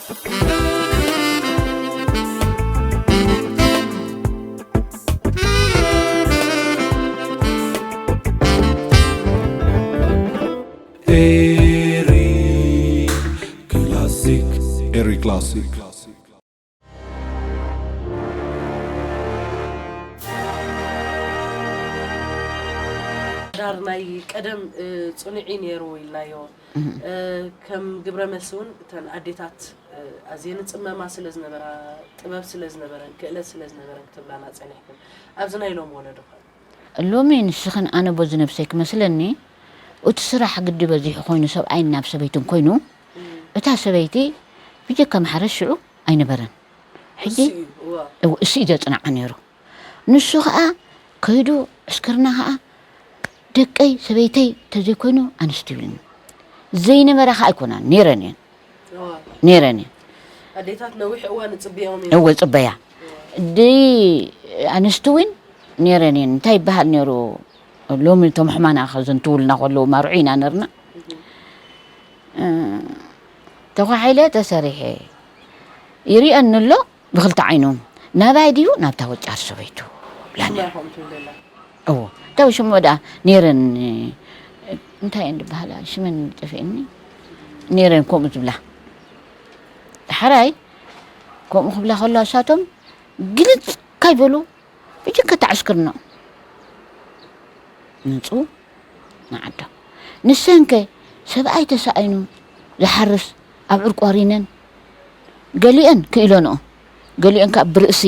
Eri Classic. Eri Classic. ዳር ናይ ቀደም ጽኑዒ ነይሩ ኢልናዮ። ከም ግብረ መልሲ እውን እተን ኣዴታት ኣዝየን ዝጽመማ ስለ ዝነበራ፣ ጥበብ ስለ ዝነበረን ክእለት ስለ ዝነበረን ክትብላና ጸኒሕክን። ኣብዚ ናይ ሎም ወለዶ ከ? ሎሚ ንስኽን ኣነ በዚ ነብሰይ ክመስለኒ እቲ ስራሕ ግዲ በዚሑ ኮይኑ ሰብኣይን ናብ ሰበይትን ኮይኑ እታ ሰበይቲ ብጀካ ማሕረስ ሽዑ ኣይነበረን። ሕጂ እሱ እዩ ዘጽንዓ ነይሩ። ንሱ ኸኣ ከይዱ ዕስክርና ኸኣ ደቀይ ሰበይተይ ተዘይኮይኑ ኣንስቲ ይብልኒ። ዘይነበራ ኸኣ ኣይኮናን ነይረን እየን ነይረን እየን። ኣዴታት ነዊሕ እዋን ይጽብያኦም እወ ጽበያ ድይ ኣንስቲ እውን ነይረን እየን። እንታይ ይበሃል ነይሩ? ሎሚ እቶም ሕማና ከዘንትውልና ከለዉ ማርዑ ኢና ነርና። ተኳሒለ ተሰሪሐ ይሪአኒ ኣሎ ብክልተ ዓይኑ። ናባይ ድዩ ናብታ ወጫር ሰበይቱ ብላ ነይራ። እዎ እታው ሽሞ ደኣ ነይረን እንታይ እየን ዝበሃላ ሽመን ጠፊእኒ። ነይረን ከምኡ ዝብላ ዳሕራይ ከምኡ ክብላ ከለዋ እሳቶም ግልጽ ካይበሉ ብጅከ ተዕስክርኖ ምጹ ንዓዶ ንሰንከ ሰብኣይ ተሳኢኑ ዝሓርስ ኣብ ዕርቋሪነን ገሊአን ክኢለንኦ ገሊአን ከዓ ብርእሲ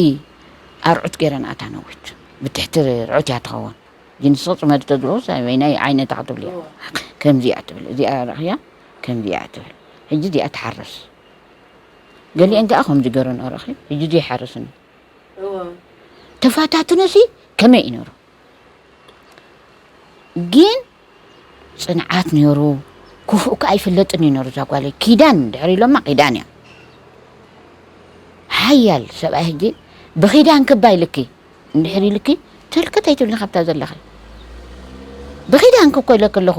ኣርዑት ገይረን ኣታ ነዊት ብትሕቲ ርዑት እያ ትኸውን ጅንስ ፅመድ ተድሎ ወይናይ ዓይነታ ክትብል እያ ከምዚኣ ትብል እዚኣ ረኽያ ከምዚኣ ትብል ሕጂ እዚኣ ትሓርስ ገሊአን ከዓ ከምዚ ገይረንኦ ረኺ ሕጂ ዘይሓርስን ተፋታትኖሲ ከመይ እዩ ነሩ ግን ፅንዓት ነሩ ክፉእ ከዓ ኣይፍለጥን እዩ ነሩ እዛ ጓለይ ኪዳን ድሕር ኢሎማ ኪዳን እያ ሓያል ሰብኣይ ሕጂ ብኪዳን ክባ ኢልኪ እንድሕር ኢልኪ ተልክት ኣይትብሊ ካብታ ዘለኺ ብኪዳንኪ እኮ ኢለኪ ኣለኹ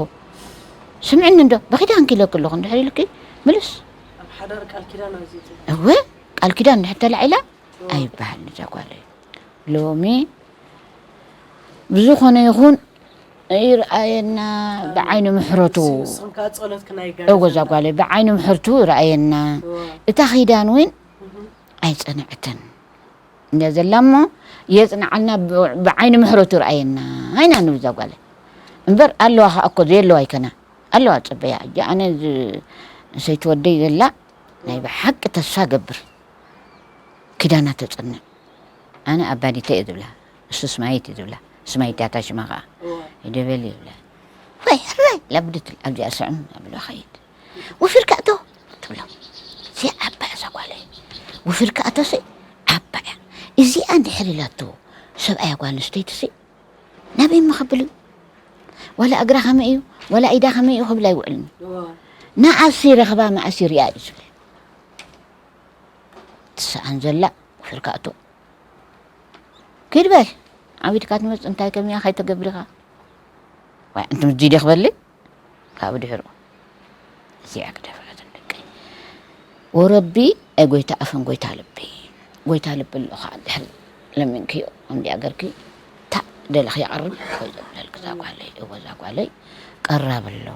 ስምዕኒ እንዶ ብኪዳንኪ ኢለኪ ኣለኹ እንድሕር ኢልኪ ምልስ ኣብ ሓዳር ቃል ኪዳን ኣዚዙ እወ ቃል ኪዳን እንድሕር ተላዒላ ኣይበሃል እዛ ጓለይ ሎሚ ብዝኾነ ይኹን ይርኣየና ብዓይኒ ምሕረቱ ስምካ ጸሎት ክናይ እወ እዛ ጓለይ ብዓይኒ ምሕርቱ ይርኣየና እታ ኺዳን እውን ኣይጸንዐትን እንደ ዘላ እሞ የጽንዓልና ብዓይኒ ምሕረቱ ይርኣየና ኣይና ንብል እዛ ጓለይ እምበር ኣለዋ ከዓ እኮ ዘየለዋ ኣይከና ኣለዋ ጽበያ እጂ ኣነ ሰይቲ ወደይ ዘላ ናይ ብሓቂ ተስፋ ገብር ኪዳና ተጽንዕ ኣነ ኣባዲተ እየ ዝብላ እሱ ስማይት እዩ ዝብላ ስማይት ያታ ሽማ ከዓ ይደበል ይብላ ወይ ሕራይ ላብድትል ኣብዚኣ ስዕም ኣብሎ ኸይድ ውፍር ከእቶ ትብሎ እዚ ዓባ እዛ ጓለ ውፍር ከእቶ ሲ ዓባ እያ እዚኣ እንድሕር ኢላቶ ሰብኣያ ጓል ኣንስተይቲ ሲ ናበይ ምኸብል እዩ ዋላ እግራ ከመይ እዩ ዋላ ኢዳ ከመይ እዩ ክብል ኣይውዕልን ንኣሲ ረኽባ መኣሲ ሪኣ እዩ ዝብል ትስኣን ዘላ ውፍር ከእቶ ኪድ በል ዓቢድካ ትመጽእ እንታይ ከሚያ ከይተገብሪኻ ዋይ ኣንቲ ምዚ ደ ክበሊ ካብ ድሕሩ እዚኣ ክደፍኣትን ደቀይ ወረቢ ኣይ ጎይታ ኣፈን ጎይታ ልቢ ጎይታ ልቢ ኣሎ ከዓ ድሕር ለሚንክዮ እንዲያ ገርኪ ታ ደለኽ ይቐርብ ወይ ዘብለልክ እዛ ጓለይ እወ እዛ ጓለይ ቀራብ ኣሎ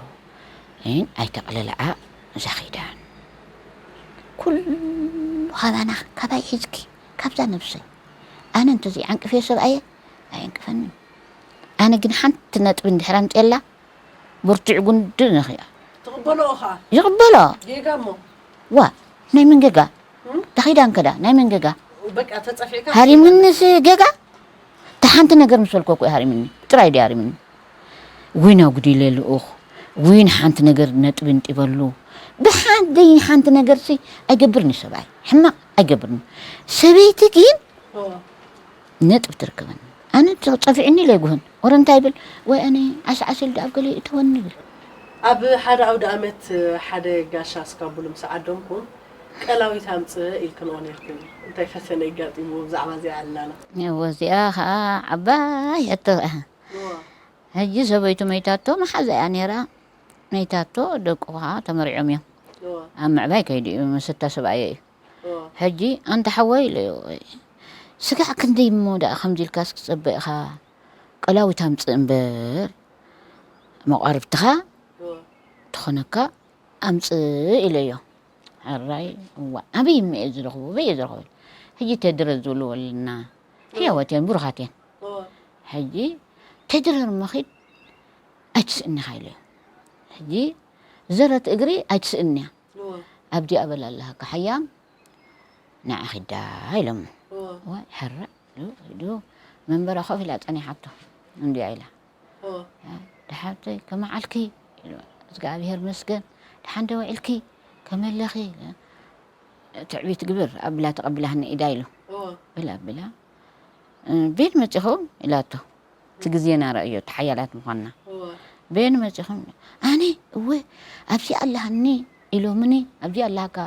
ይን ኣይተቕልልዓ እዛ ኺዳን ኩሉ ካባና ካባይ ሒዝኪ ካብዛ ነብሰይ ኣነ እንተዘይዓንቅፍዮ ሰብኣየ ኣየንቅፈንን ኣነ ግን ሓንቲ ነጥቢ እንድሕር ኣምፅየላ ብርቱዕ ጉንዲ ነኽያ ትቕበሎ ኢኻ ይቕበሎ ጌጋ እሞ ዋ ናይ ምን ጌጋ ተኺዳን ከዳ ናይ ምን ጌጋ በቃ ተጸፊዕካ ሃሪምንስ ጌጋ ተሓንቲ ነገር ምስ በልኮ እኮ ሃሪምኒ ጥራይ ድዩ ሃሪምኒ ዊን ኣጉዲለ ልኡኽ ዊን ሓንቲ ነገር ነጥቢ እንጢበሉ ብሓደይ ሓንቲ ነገር ሲ ኣይገብርን እዩ ሰብኣይ ሕማቕ ኣይገብርን ሰበይቲ ግን ነጥብ ትርከበኒ ኣነ ጸፊዕኒ ለይጉህን ወረ እንታይ ይብል ወይ ኣነ ዓስዓስ ኢሉ ኣብ ገለ ይእትወኒ ይብል ኣብ ሓደ ኣውደ ኣመት ሓደ ጋሻ እስካቡሉ ምስ ዓደምኩም ቀላዊት ኣምፅእ ኢልክንኦ ነርክን እንታይ ፈተነ ይጋጢምዎ ብዛዕባ እዚኣ ኣላና እወ እዚኣ ከዓ ዓባይ ሕቶ እያ ሕጂ ሰበይቱ መይታቶ መሓዛ እያ ነይራ መይታቶ ደቁ ከዓ ተመሪዖም እዮም ኣብ ምዕባይ ከይዱ እዩ፣ መሰታ ሰብኣየ እዩ። ሕጂ ኣንታ ሓወይ ኢለዮ፣ ስጋዕ ክንደይ እሞ ደኣ ከምዚ ኢልካስ ክትጸበ ኢኻ፣ ቀላዊት ኣምጽእ እምበር መቋርብትኻ ትኾነካ ኣምጽእ ኢለዮ። ሕራይ እዋ ኣበይ እሞ እየ ዝረኽቦ፣ ኣበይ እየ ዝረኽቦ? ሕጂ ተድረ ዝብልዎ ኣለና፣ ሕያወት እየን ብሩኻት እየን። ሕጂ ተድረ እሞ ኺድ ኣይትስእኒ ኢኻ ኢለዮ። ሕጂ ዘረት እግሪ ኣይትስእኒ እያ። ኣብዚኣ በል ኣለሃካ ሓያም ንዓ ኺዳ ኢሎሞ። ዋይ ሕራይ ኢሉ ኺዱ መንበራ ኮፍ ኢላ ጸኒሓቶ። እንድያ ኢላ ደሓብተይ ከመዓልኪ ኢሉ እግዚኣብሔር መስገን ደሓን ዶ ውዒልኪ ከመለኺ ትዕቢት ግብር ኣብላ ተቐብላህኒ ኢዳ ኢሉ በል ኣብላ ቤት መጺኹም ኢላቶ። እቲ ግዜና ረእዮ፣ እቲ ሓያላት ምዃንና። በየን መጺኹም? ኣነ፣ እወ፣ ኣብዚ ኣለሃኒ ኢሎምኒ፣ ኣብዚ ኣለሃካ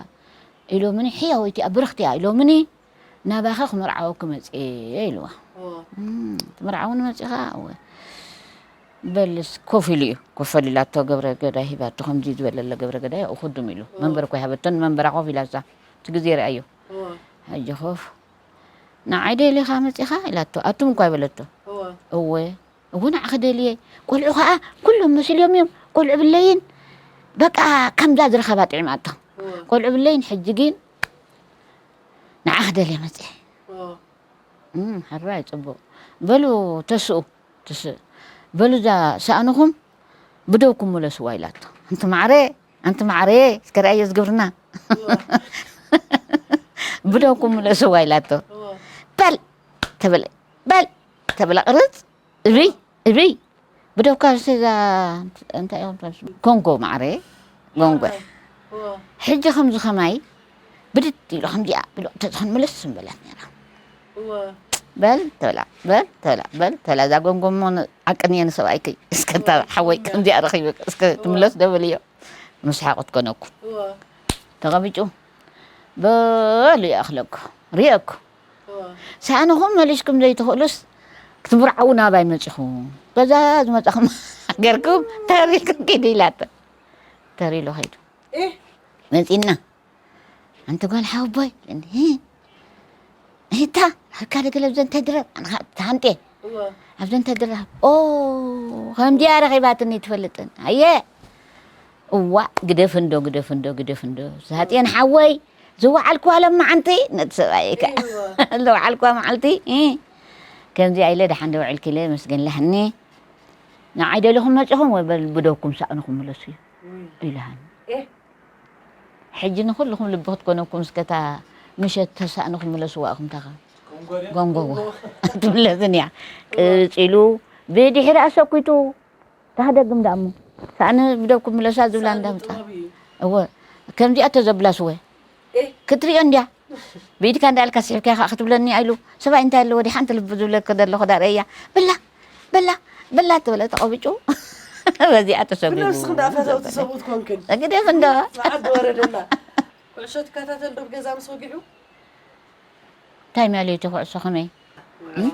ኢሎምኒ፣ ሕያወይቲ እያ፣ ብርኽቲ እያ ኢሎምኒ፣ ናባኺ ክምርዓወኪ መጽየ ኢልዋ። እም፣ ትምርዓውኒ መጺኻ? እወ። በልስ፣ ኮፍ ኢሉ እዩ። ኮፍ ኣሊላቶ ገብረ ገዳይ ሂባቶ፣ ከምዚ ዝበለለ ገብረ ገዳይ ኣብኡ ክዱም ኢሉ። መንበር እኮ ይሃበቶ፣ ንመንበራ ኮፍ ኢላ እዛ። እቲ ግዜ ረኣዮ። ሕጂ ኮፍ ንዓይ ደሊኻ መጺኻ ኢላቶ። ኣቱም እኳ ኣይበለቶ። እወ። እወ፣ እወ ንዓኺ ደልየ። ቆልዑ ኸኣ ኩሎም መሲልዮም እዮም። ቆልዑ ብለይን በቃ ከምዛ ዝረኸባ ጥዒማቶ። እወ። ቆልዑ ብለይን ሕጂ ግን ንዓኺ ደልየ መጺአ። እወ። እም፣ ሕራይ ጽቡቕ። በሉ ተስኡ፣ ትስእ። በሉ እዛ ሳእንኹም ብደውኩም ምለስዋ ኢላቶ። ኣንቲ ማዕረ፣ ኣንቲ ማዕረ፣ እስከ ረኣዮ ዝግብርና። እወ። ብደውኩም ምለስዋ ኢላቶ። እወ። በል ተበለ፣ በል ተበለ ቅርጽ፣ እብይ፣ እብይ። ብደውካ እዛ እንታይ እዮም ትመስሉ? ጎንጎ ማዕረ፣ ጎንጎ። እወ። ሕጂ ከምዚ ከማይ ብድድ ኢሉ ከምዚኣ ብሎ ተዝኾን ምልስ ምበለት ነይራ። እወ። በል ተበላ፣ በል ተበላ፣ በል ተበላ። እዛ ጎንጎ እሞ ን-፣ ዓቅንየ ንሰብኣይከይ፣ እስከ እታ እወ። ሓወይ ከምዚኣ ረኺበ፣ እስከ እወ። ትምለስ ዶ በልዮ። ምስሓቕ ትኮነኩም። እወ። ተቐቢጩ፣ በሉ ይኣኽለኩ፣ ሪኤኩ። እወ። ሳእንኹም መሊስኩም ዘይትኽእሉስ፣ ክትምርዓዉ ናባይ መጺኹም። በዛ ዝመጻኹም ሃገርኩም ተሪልኩም ኪዱ ኢላቶ። ተሪሉ ኸይዱ። ኤህ! መጺና። ኣንቲ ጓል ሓወቦይ፣ እንሂ። እታ፣ ሃካ ደገለ ኣብዘን ተድረብ፣ ኣነ ኸኣ ተሃንጤ። እወ። ኣብዘን ተድረብ። ኦ፣ ከምዚኣ ረኺባትኒ ትፈልጥን። ኣየ! እዋእ፣ ግደፍ እንዶ፣ ግደፍ እንዶ፣ ግደፍ እንዶ። ሳጥየን ሓወይ፣ ዝወዓልክዋ ሎማዓንቲ፣ ነቲ ሰብኣየይ ከኣ። እወ። ዝወዓልክዋ መዓልቲ፣ እ፣ ከምዚኣ ኢለ፣ ደሓን ዶ ውዒልኪ ኢለ፣ መስገን ኢላትኒ። ንዓይ ደሊኹም መጺኹም ወይ በል ብደውኩም ሳእንኹም ምለሱ እዩ፣ እይ። ኢላትኒ። ኤህ። ሕጂ ንኹልኹም ልቢ ክትኮነኩም እስከ እታ ምሸት ተሳእንኹም ምለስዋ ኢኹም እታ ኸ ጎንጎዎ ትብለትን እያ። ቅጽሉ ብድሕሪ ኣሰኲቱ ታህደግም ደኣ እሞ ሳእኒ ብደብኩም ምለሳ ዝብላ ሳእኒ እንዳምጻ። ጥበብ እዩ። እወ፣ ከምዚኣ ተዘብላስ እወ። ኤህ። ክትሪኦ እንድያ። ብኢድካ እንዳልካ ስሒብካ ኢኻ ክትብለኒ ኢሉ። ሰብኣይ እንታይ ኣለዎ? ዲሓንቲ ልቢ ዝብለኪ ዘለኹ ዳርያ እያ። በላ፣ በላ፣ በላ ተበለ ተቐቢጩ። በዚኣ ተሰጒጉ። ብነብስኺ እንዳፈተውቲ ሰብኡት ኮንክን። ግደፍ እንዶ። መዓት ወረደና። ኩዕሾ ትከታተል ዶ ብገዛ ምስ ወጊዑ? እንታይ ማለት እዩ ኩዕሶ ከመይ? እም?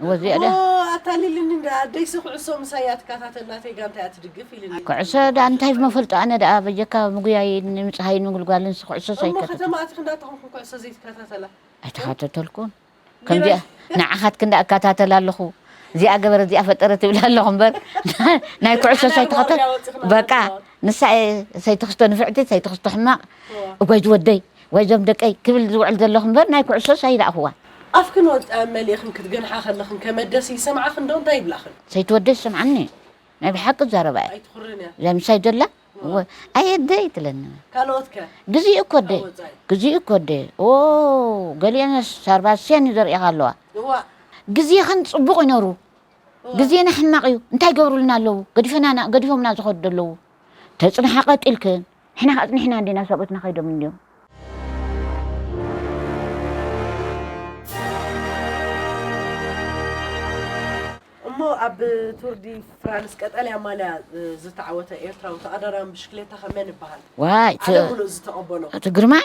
ወዚኣ ዶ? እሞ ኣታሊልኒ እንዳ ኣደይሲ ኩዕሶ ምሳይ እያ ትከታተል፣ ናተይ ጋንታ እያ ትድግፍ ኢልኒ። ኩዕሶ ደኣ እንታይ መፈልጦ ኣነ ደኣ በጀካ ምጉያይ ንምጽሃይ ንምጉልጓልን ኩዕሶ እሞ ሳይከታተል። ከተማ ኣቲኺ እንዳተኾንኩ ኩዕሶ ዘይትከታተላ? ኣይተኸታተልኩን። ከምዚኣ ንዓኻትክን ደኣ እከታተል ኣለኹ። እዚኣ ገበረ እዚኣ ፈጠረ ትብል ኣለኹ እምበር ናይ ኩዕሶ ኣነ ሳይተኸተል ኣርባዕተ ኣወፅኽና በቃ ኣለና። ንሳ እየ ሳይተኽስቶ ንፍዕቲ ሳይተኽስቶ ሕማቕ እዋ። እጓይ ዝወደይ ወይ ዞም ደቀይ ክብል ዝውዕል ዘለኹ እምበር ናይ ኩዕሶ ሳይረኣኽዋ። ኣፍክን ወፃ መሊእኽን ክትገንሓ ከለኽን ከመደስ ይሰምዓኽን ዶ እንታይ ይብላኽን? ሰይትወደይ ይሰምዓኒ። ናይ ብሓቂ ዛረባ እያ። ኣይትኹርን እያ። እዛ ምሳይ ዘላ እዋ። እወ፣ ኣየደይ ትለኒ። ካልኦት ከ? ግዜኡ እኮ ኣደ። ካብ ወጻኢ? ግዜኡ እኮ ኣደ። ኦ፣ ገሊአንስ ሳርባስያን እዩ ዘርእኻ ኣለዋ። እዋ። ግዜኽን ጽቡቕ ይነሩ። እዋ። ግዜና ሕማቕ እዩ። እንታይ ይገብሩልና ኣለዉ? ገዲፈናና-፣ ገዲፎምና ዝኸዱ ዘለዉ። ተጽንሓ ቀጢልክን። ንሕና ከ ኣጽኒሕና እንዲና፣ ሰብኡትና ከይዶም እንድዮም። እሞ ኣብ ቱር ዲ ፍራንስ ቀጠልያ ማልያ ዝተዓወተ ኤርትራዊ ተቐዳዳሚ ብሽክሌታ ከ መን ይበሃል? ዋይ፣ ዓለም እቲ፣ ምሉእ ዝተቐበሎ። እቲ ግርማይ?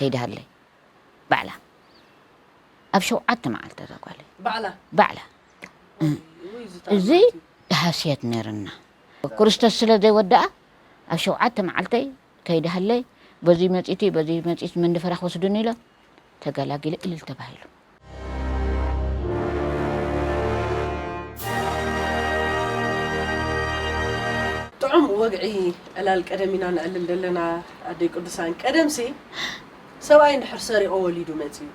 ከይድሃለይ ባዕላ ኣብ ሸውዓተ መዓልቲ እዛ ጓለይ ባዕላ ባዕላ ውይ፣ እዚ ዝጣዕመት እዩ። ሃስየት ነርና ክርስቶስ ስለ ዘይወደኣ ኣብ ሸውዓተ መዓልተይ ከይድሃለይ በዚ መፂቲ በዚ መፂት መንደፈራ ክወስዱኒ ኢሎም ተገላጊለ እልል ተባሂሉ። ጥዑም ወግዒ ዕላል ቀደም ኢና ነዕልል ዘለና ኣደይ ቅዱሳን። ቀደምሲ ሰብኣይ እንድሕር ሰሪቑ ወሊዱ መፂኡ፣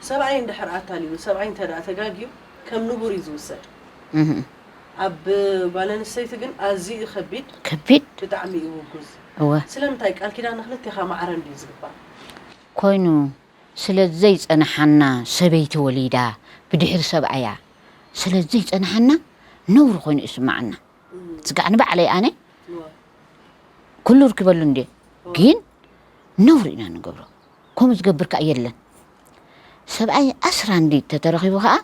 ሰብኣይ እንድሕር ኣታሊሉ፣ ሰብኣይ እንተ ደኣ ተጋግዩ ከም ንቡር እዩ ዝውሰድ። ኣብ ጓል ኣንስተይቲ ግን ኣዝዩ እዩ ከቢድ፣ ከቢድ ብጣዕሚ እዩ ውጉዝ። እወ ስለምንታይ ቃል ኪዳን ንክልቴኻ ማዕረ እንድዩ ዝግባእ? ኮይኑ ስለ ዘይጸንሓና ሰበይቲ ወሊዳ ብድሕሪ ሰብኣያ ስለ ዘይጸንሓና ነውሪ ኮይኑ ይስምዓና። ስጋዕ ንባዕለይ ኣነ እወ፣ ኩሉ ርክበሉ እንዴ ግን ነውሪ ኢና ንገብሮ። ከምኡ ዝገብር ከኣ የለን። ሰብኣይ ኣስራ እንዲ ተተረኺቡ ከኣ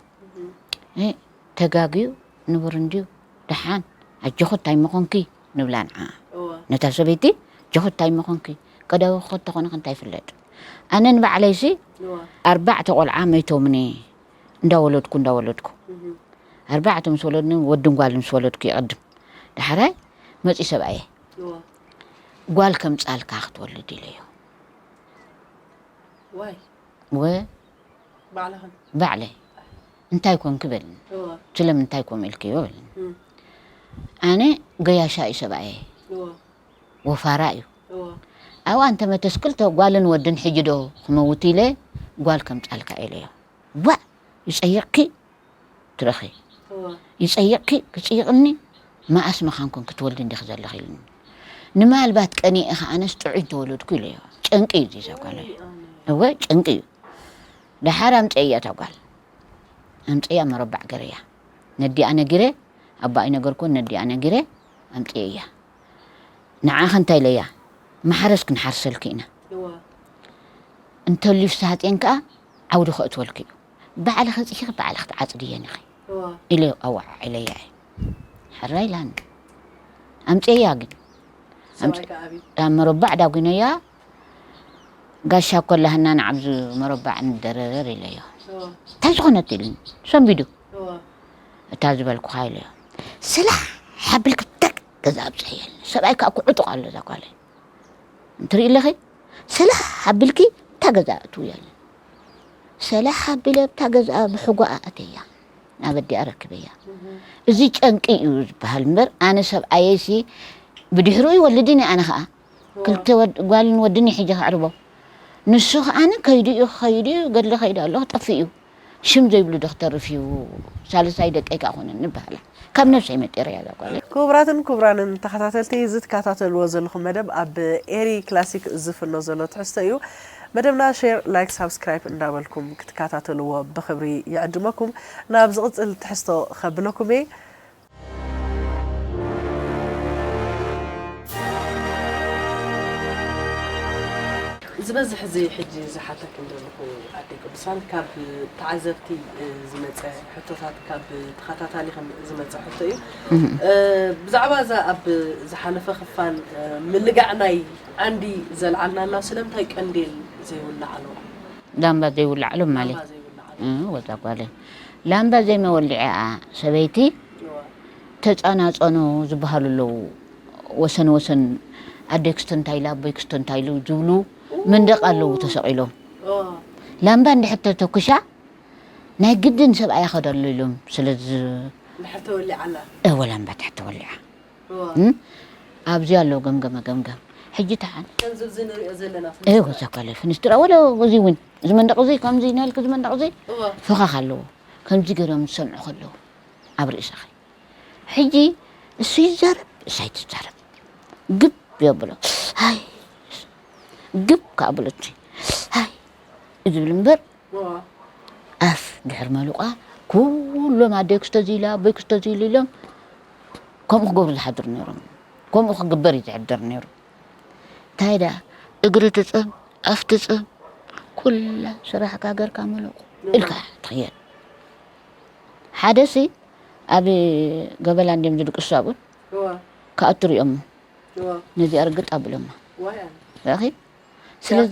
እ፣ ተጋግዩ ንቡር እንድዩ ደሓን ኣጆኹ እንታይ ምኾንኪ ንብላ ንዓ እወ፣ ነታ ሰበይቲ ኣጆኹ እንታይ ምኾንኪ ቀዳዊ ክኾን ተኾነ እንታይ ይፍለጥ ኣነ ንባዕለይሲ እወ፣ ኣርባዕተ ቆልዓ መይቶምኒ እንዳወለድኩ እንዳወለድኩ ኣርባዕተ ምስ ወለድኒ ወድን ጓል ምስ ወለድኩ ይቐድም ዳሕራይ መፂ ሰብኣየ እወ፣ ጓል ከምፃልካ ክትወልድ ኢለዮ ዋይ ወ ባዕልኽን ባዕለይ እንታይ ኮንኪ በልኒ እወ፣ ስለምንታይ ኮም ኢልክዮ በልኒ እም፣ ኣነ ገያሻ እዩ ሰብኣየ እወ፣ ወፋራ እዩ እወ፣ ኣብኣ እንተ መተስ ክልተ ጓልን ወድን ሕጂ ዶ ክመውት ኢለ ጓል ከምፃልካ ኢለዮ ዋ ይፀይቕኪ ትረኺ እወ፣ ይፀይቕኪ ክፅይቕኒ መኣስ መኻንኩን ክትወልዲ እንዲኺ ዘለኺ ኢሉኒ ንማልባት ቀኒኤ ከዓነስ ጥዑይ እንተወለድኩ ኢለዮ ጨንቂ እዩ እዚ ዘጓለዮ እወ ጨንቂ እዩ ደሓር ኣምፀያ እታ ጓል ኣምፀያ መረባዕ ገረያ ነዲኣ ነጊረ ኣባይ ነገርኩን ነዲኣ ነጊረ ኣምፀያ ንዓኸ እንታይ ኢለያ ማሕረስ ክንሓርሰልኪ ኢና እወ፣ እንተልዩ ፍስሃፅየን ከዓ ዓውዲ ከእትወልኪ እዩ ባዕልኺ ፅሒኺ ባዕልኺ ትዓፅድየን ኢኺ እወ፣ ኢለ ኣወዓዒለያ እየ ሕራይ ኢላኒ ኣምፀያ ግን ሰብኣይ ከዓ ኣብዩ ኣብ መረባዕ ዳጒነያ ጋሻ እኮ ኣላህና ንዓብዚ መረባዕ ንደረረር ኢለዮ እወ፣ እንታይ ዝኾነት ኢሉኒ ሰንቢዱ እወ፣ እታ ዝበልኩኻ ኢለዮ ስላሕ ሓብልክ ተክ ገዛ ኣብፀየኒ ሰብኣይ ከዓ ኩዕጡቕ ኣሎ እዛ ጓለይ እንትርኢ ኣለኺ ስላሕ ሓብልኪ እታ ገዛ እትውያለ ስላሕ ሓቢለ ኣብታ ገዛ ብሕጓኣ ኣተያ ናብ ኣዲኣ ረክበያ እዚ ጨንቂ እዩ ዝበሃል እምበር ኣነ ሰብኣየይሲ ብድሕሪኡ ይወልድን ኣነ ከዓ ክልተ ወድ- ጓልን ወድን እዩ ሕጂ ከዕርቦ ንሱ ከዓኒ ከይዱ እዩ ከይዱ እዩ ገድሊ ከይዱ ኣለኹ ጠፊእ እዩ ሽም ዘይብሉ ዶ ክተርፍ እዩ ሳልሳይ ደቀይ ከዓ ኮነ ንበሃላ ካብ ነብሰይ መጤረያ እዛ ጓል ክቡራትን ክቡራንን ተኸታተልቲ እዚ ትከታተልዎ ዘለኹም መደብ ኣብ ኤሪ ክላሲክ ዝፍኖ ዘሎ ትሕዝቶ እዩ መደብና ሼር ላይክ ሳብስክራይብ እንዳበልኩም ክትከታተልዎ ብክብሪ ይዕድመኩም ናብ ዝቕፅል ትሕዝቶ ከብለኩም እየ ዝበዝሕ እዚ ሕጂ ዝሓተክን ዘለኹ ኣደይ ቅዱሳን ካብ ተዓዘብቲ ዝመፀ ሕቶታት ካብ ተኸታታሊ ከም ዝመፀ ሕቶ እዩ። ብዛዕባ እዛ ኣብ ዝሓለፈ ክፋል ምልጋዕ ናይ ዓንዲ ዘልዓልናላ ስለምንታይ ቀንዴል ዘይውላዓሎ? ላምባ ዘይውላዓሎም ማለት ላምባ ዘይውላዓሎ? ወዛ ጓለይ ላምባ ዘይመወልዒኣ ሰበይቲ ተፃናፀኖ ዝበሃሉ ኣለዉ ወሰን ወሰን ኣደይ ክስቶ እንታይ ኢላ ኣቦይ ክስቶ እንታይ ኢሉ ዝብሉ መንደቕ ኣለዉ ተሰቒሎም ላምባ እንድሕር ተተኩሻ ናይ ግድን ሰብኣያ ከደሉ ኢሎም ስለ እንድሕር ተወሊዓላ እወ ላምባ ትሕት ተወሊዓ እም? ኣብዚ ኣለዉ ገምገመ ገምገም ሕጂ ተሓን ከምዚ እዚ ንሪኦ ዘለና እወ ዘካለ ፍንስትራ ወለ እዚ እውን እዚ መንደቕ እዚ ከምዚ ነልክ እዚ መንደቕ እዚ ፍኻኽ ኣለዎ ከምዚ ገይሮም ዝሰምዑ ከለዉ ኣብ ርእሰኺ ሕጂ እሱ ይዛረብ እሳ ይትዛረብ ግብ የብሎ ሃይ ግብ ከዓ ብሎ እቲ ሃይ ዝብል እምበር ኣፍ ድሕር መሉቃ ኩሎም ኣደይ ክስተ እዚ ኢላ ኣቦይ ክስተ እዚ ኢሉ ኢሎም ከምኡ ክገብሩ ዝሓድሩ ነይሮም ከምኡ ክግበር እዩ ዝሕደር ነይሩ እንታይ ደኣ እግሪ ትፅም ኣፍ ትፅም ኩላ ስራሕካ ገርካ መለቁ ኢልካ ትኽየድ ሓደ ሲ ኣብ ገበላ እንዲም ዝድቅሱ ኣብኡ ክኣቱ ሪኦም ነዚኣ ርግጥ ኣብሎማ ረኺ ስለዚ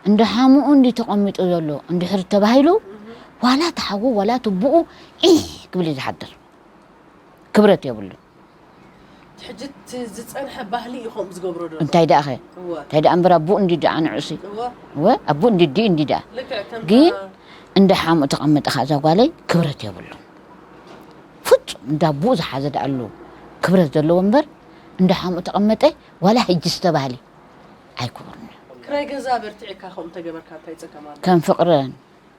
እንዳ ሓሙኡ እንዲ ተቐሚጡ ዘሎ እንድሕር ተባሂሉ፣ ዋላ እቲ ሓዉ ዋላ እቲ ኣቦኡ ዒሕ ክብል እዩ ዝሓድር። ክብረት የብሉን። ሕጂ እቲ ዝጸንሐ ባህሊ እዩ ከምኡ ዝገብሮ ዘሎ። እንታይ ደኣ ኸ? እወ። እንታይ ደኣ እምበር ኣቦኡ እንዲ ደኣ ንዑሲ። እወ። እወ፣ ኣቦኡ እንዲ ድዩ እንዲ ደኣ። ልክዕ ከምታ ግን እንዳ ሓሙኡ ተቐመጠ ኸኣ እዛ ጓለይ ክብረት የብሉን። ፍጹም እንዳ ኣቦኡ ዝሓዘ ደኣ ኣሎ ክብረት ዘለዎ እምበር፣ እንዳ ሓሙኡ ተቐመጠ ዋላ ሕጂ ዝተባህለ ኣይክብርን እዩ። ክራይ ገዛ በርቲዕካ ከምኡ ተገበርካ እንታይ ጸገም ኣሎ? ከም ፍቕረን፣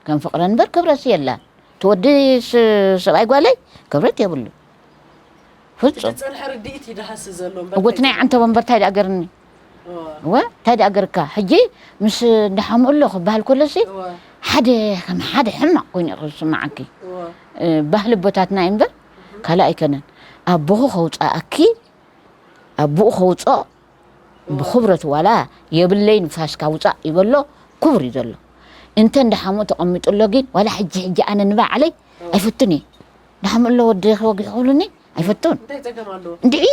ከም ፍቕረን እምበር ክብረትሲ የላን። እቲ ወዲ ስ-፣ ሰብኣይ ጓለይ ክብረት የብሉ። ፍጹም። ዝጸንሐ ርድኢት እዩ ድሃሲ ዘሎ እምበር እወ፣ እቲ ናይ እንታይ ዓንተቦ እምበር እንታይ ደኣ ገርኒ? እወ። እወ፣ እንታይ ደኣ ገርካ? ሕጂ ምስ እንዳ ሓሙኡ ኣሎ ክበሃል ከሎሲ እወ። ሓደ ከም ሓደ ሕማቕ ኮይኑ እዩ ክስምዓኪ። እወ። እ፣ ባህሊ ኣቦታትና እዩ እምበር ካልእ ኣይከነን። ኣቦኺ ከውጽኣኪ፣ ኣቦኡ ከውጽኦ ብኽብረት ዋላ የብለይ ንፋስካ ውጻእ ይበሎ ክቡር እዩ ዘሎ። እንተ እንዳ ሓሙኡ ተቐሚጡ ኣሎ ግን ዋላ ሕጂ ሕጂ ኣነ ንባዕለይ ኣይፈቱን እየ። እንዳ ሓሙኡ ኣሎ ወዲ ክወግሕ ክብሉኒ ኣይፈቱን። እንታይ ጸገም ኣለዎ? እንድዒ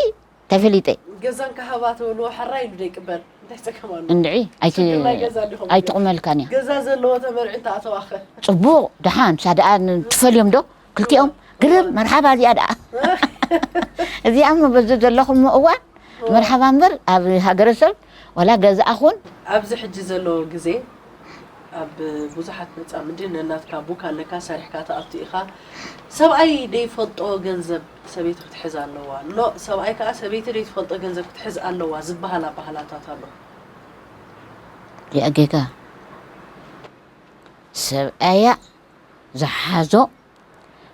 እንታይ ፈሊጠ? ገዛን ካህባ ተበልዎ ሕራይ ኢሉ ዶ ይቅበል? እንታይ ጸገም ኣለዎ? እንድዒ ኣይቲ-፣ ሽግር ናይ ገዛ ዲኹም? ኣይትቑመልካን እያ። ገዛ ዘለዎ ተመርዒ እንተ ኣተዋኸ? ጽቡቕ ደሓን ንሳ ደኣ ን-፣ ትፈልዮም ዶ? ክልቲኦም ግርም መርሓባ እዚኣ ደኣ። እዚኣ እሞ በዚ ዘለኹሞ እዋን መርሓባ እምበር ኣብ ሃገረሰብ ዋላ ገዛ ኣኹን። ኣብዚ ሕጂ ዘሎ ግዜ ኣብ ብዙሓት መጻምዲ ነናትካ ቡክ ኣለካ፣ ሰሪሕካ ትኣቱ ኢኻ። ሰብኣይ ደይፈልጦ ገንዘብ ሰበይቲ ክትሕዝ ኣለዋ። ኖ፣ ሰብኣይ ከኣ ሰበይቲ ደይትፈልጦ ገንዘብ ክትሕዝ ኣለዋ ዝበሃል ኣበሃህላታት ኣሎ። ያ ጌጋ። ሰብኣያ ዝሓዞ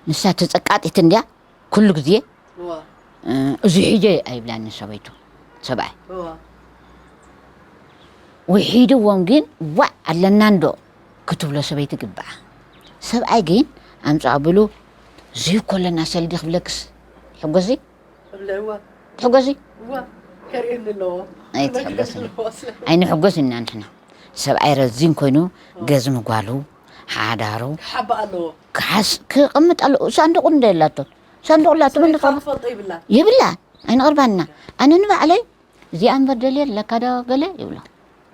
ንሳ ተጸቃጢት እንድያ ኩሉ ግዜ። እዋ። እ፣ እዚ ሒጀ ኣይብላኒ ሰበይቱ፣ ሰብኣይ። እዋ። ውሒድዎም ግን ዋዕ ኣለና እንዶ ክትብሎ ሰበይቲ ግብኣ። ሰብኣይ ግን ኣምጽእ ኣቢሉ ዘይኮለና ሰልዲ ክብለክስ ይሕጎስ። እብለ እዋ። ትሕጎሲ? እዋ። ከርእየኒ ኣለዎ። ኣይትሕጎስኒ። ክነግረኒ ኣለዎ። ኣይንሕጎስ ኢና ንሕና። ሰብኣይ ረዚን ኮይኑ ገዝሚ ጓሉ፣ ሓዳሩ ክሓብእ ኣለዎ። ክሓስ-፣ ክቕምጥ ኣለዎ። ሳንዱቕ እንደ የላቶን። ሳንዱቕ ኣላቶ፣ መን ሰበይትካ ክቐርብ? ክትፈልጦ ይብላን። የብላን። ኣይንቕርባና። ኣነ ንባዕለይ እዚኣ እምበር ደልየ ኣለካ ዶ ገለ ይብሎ።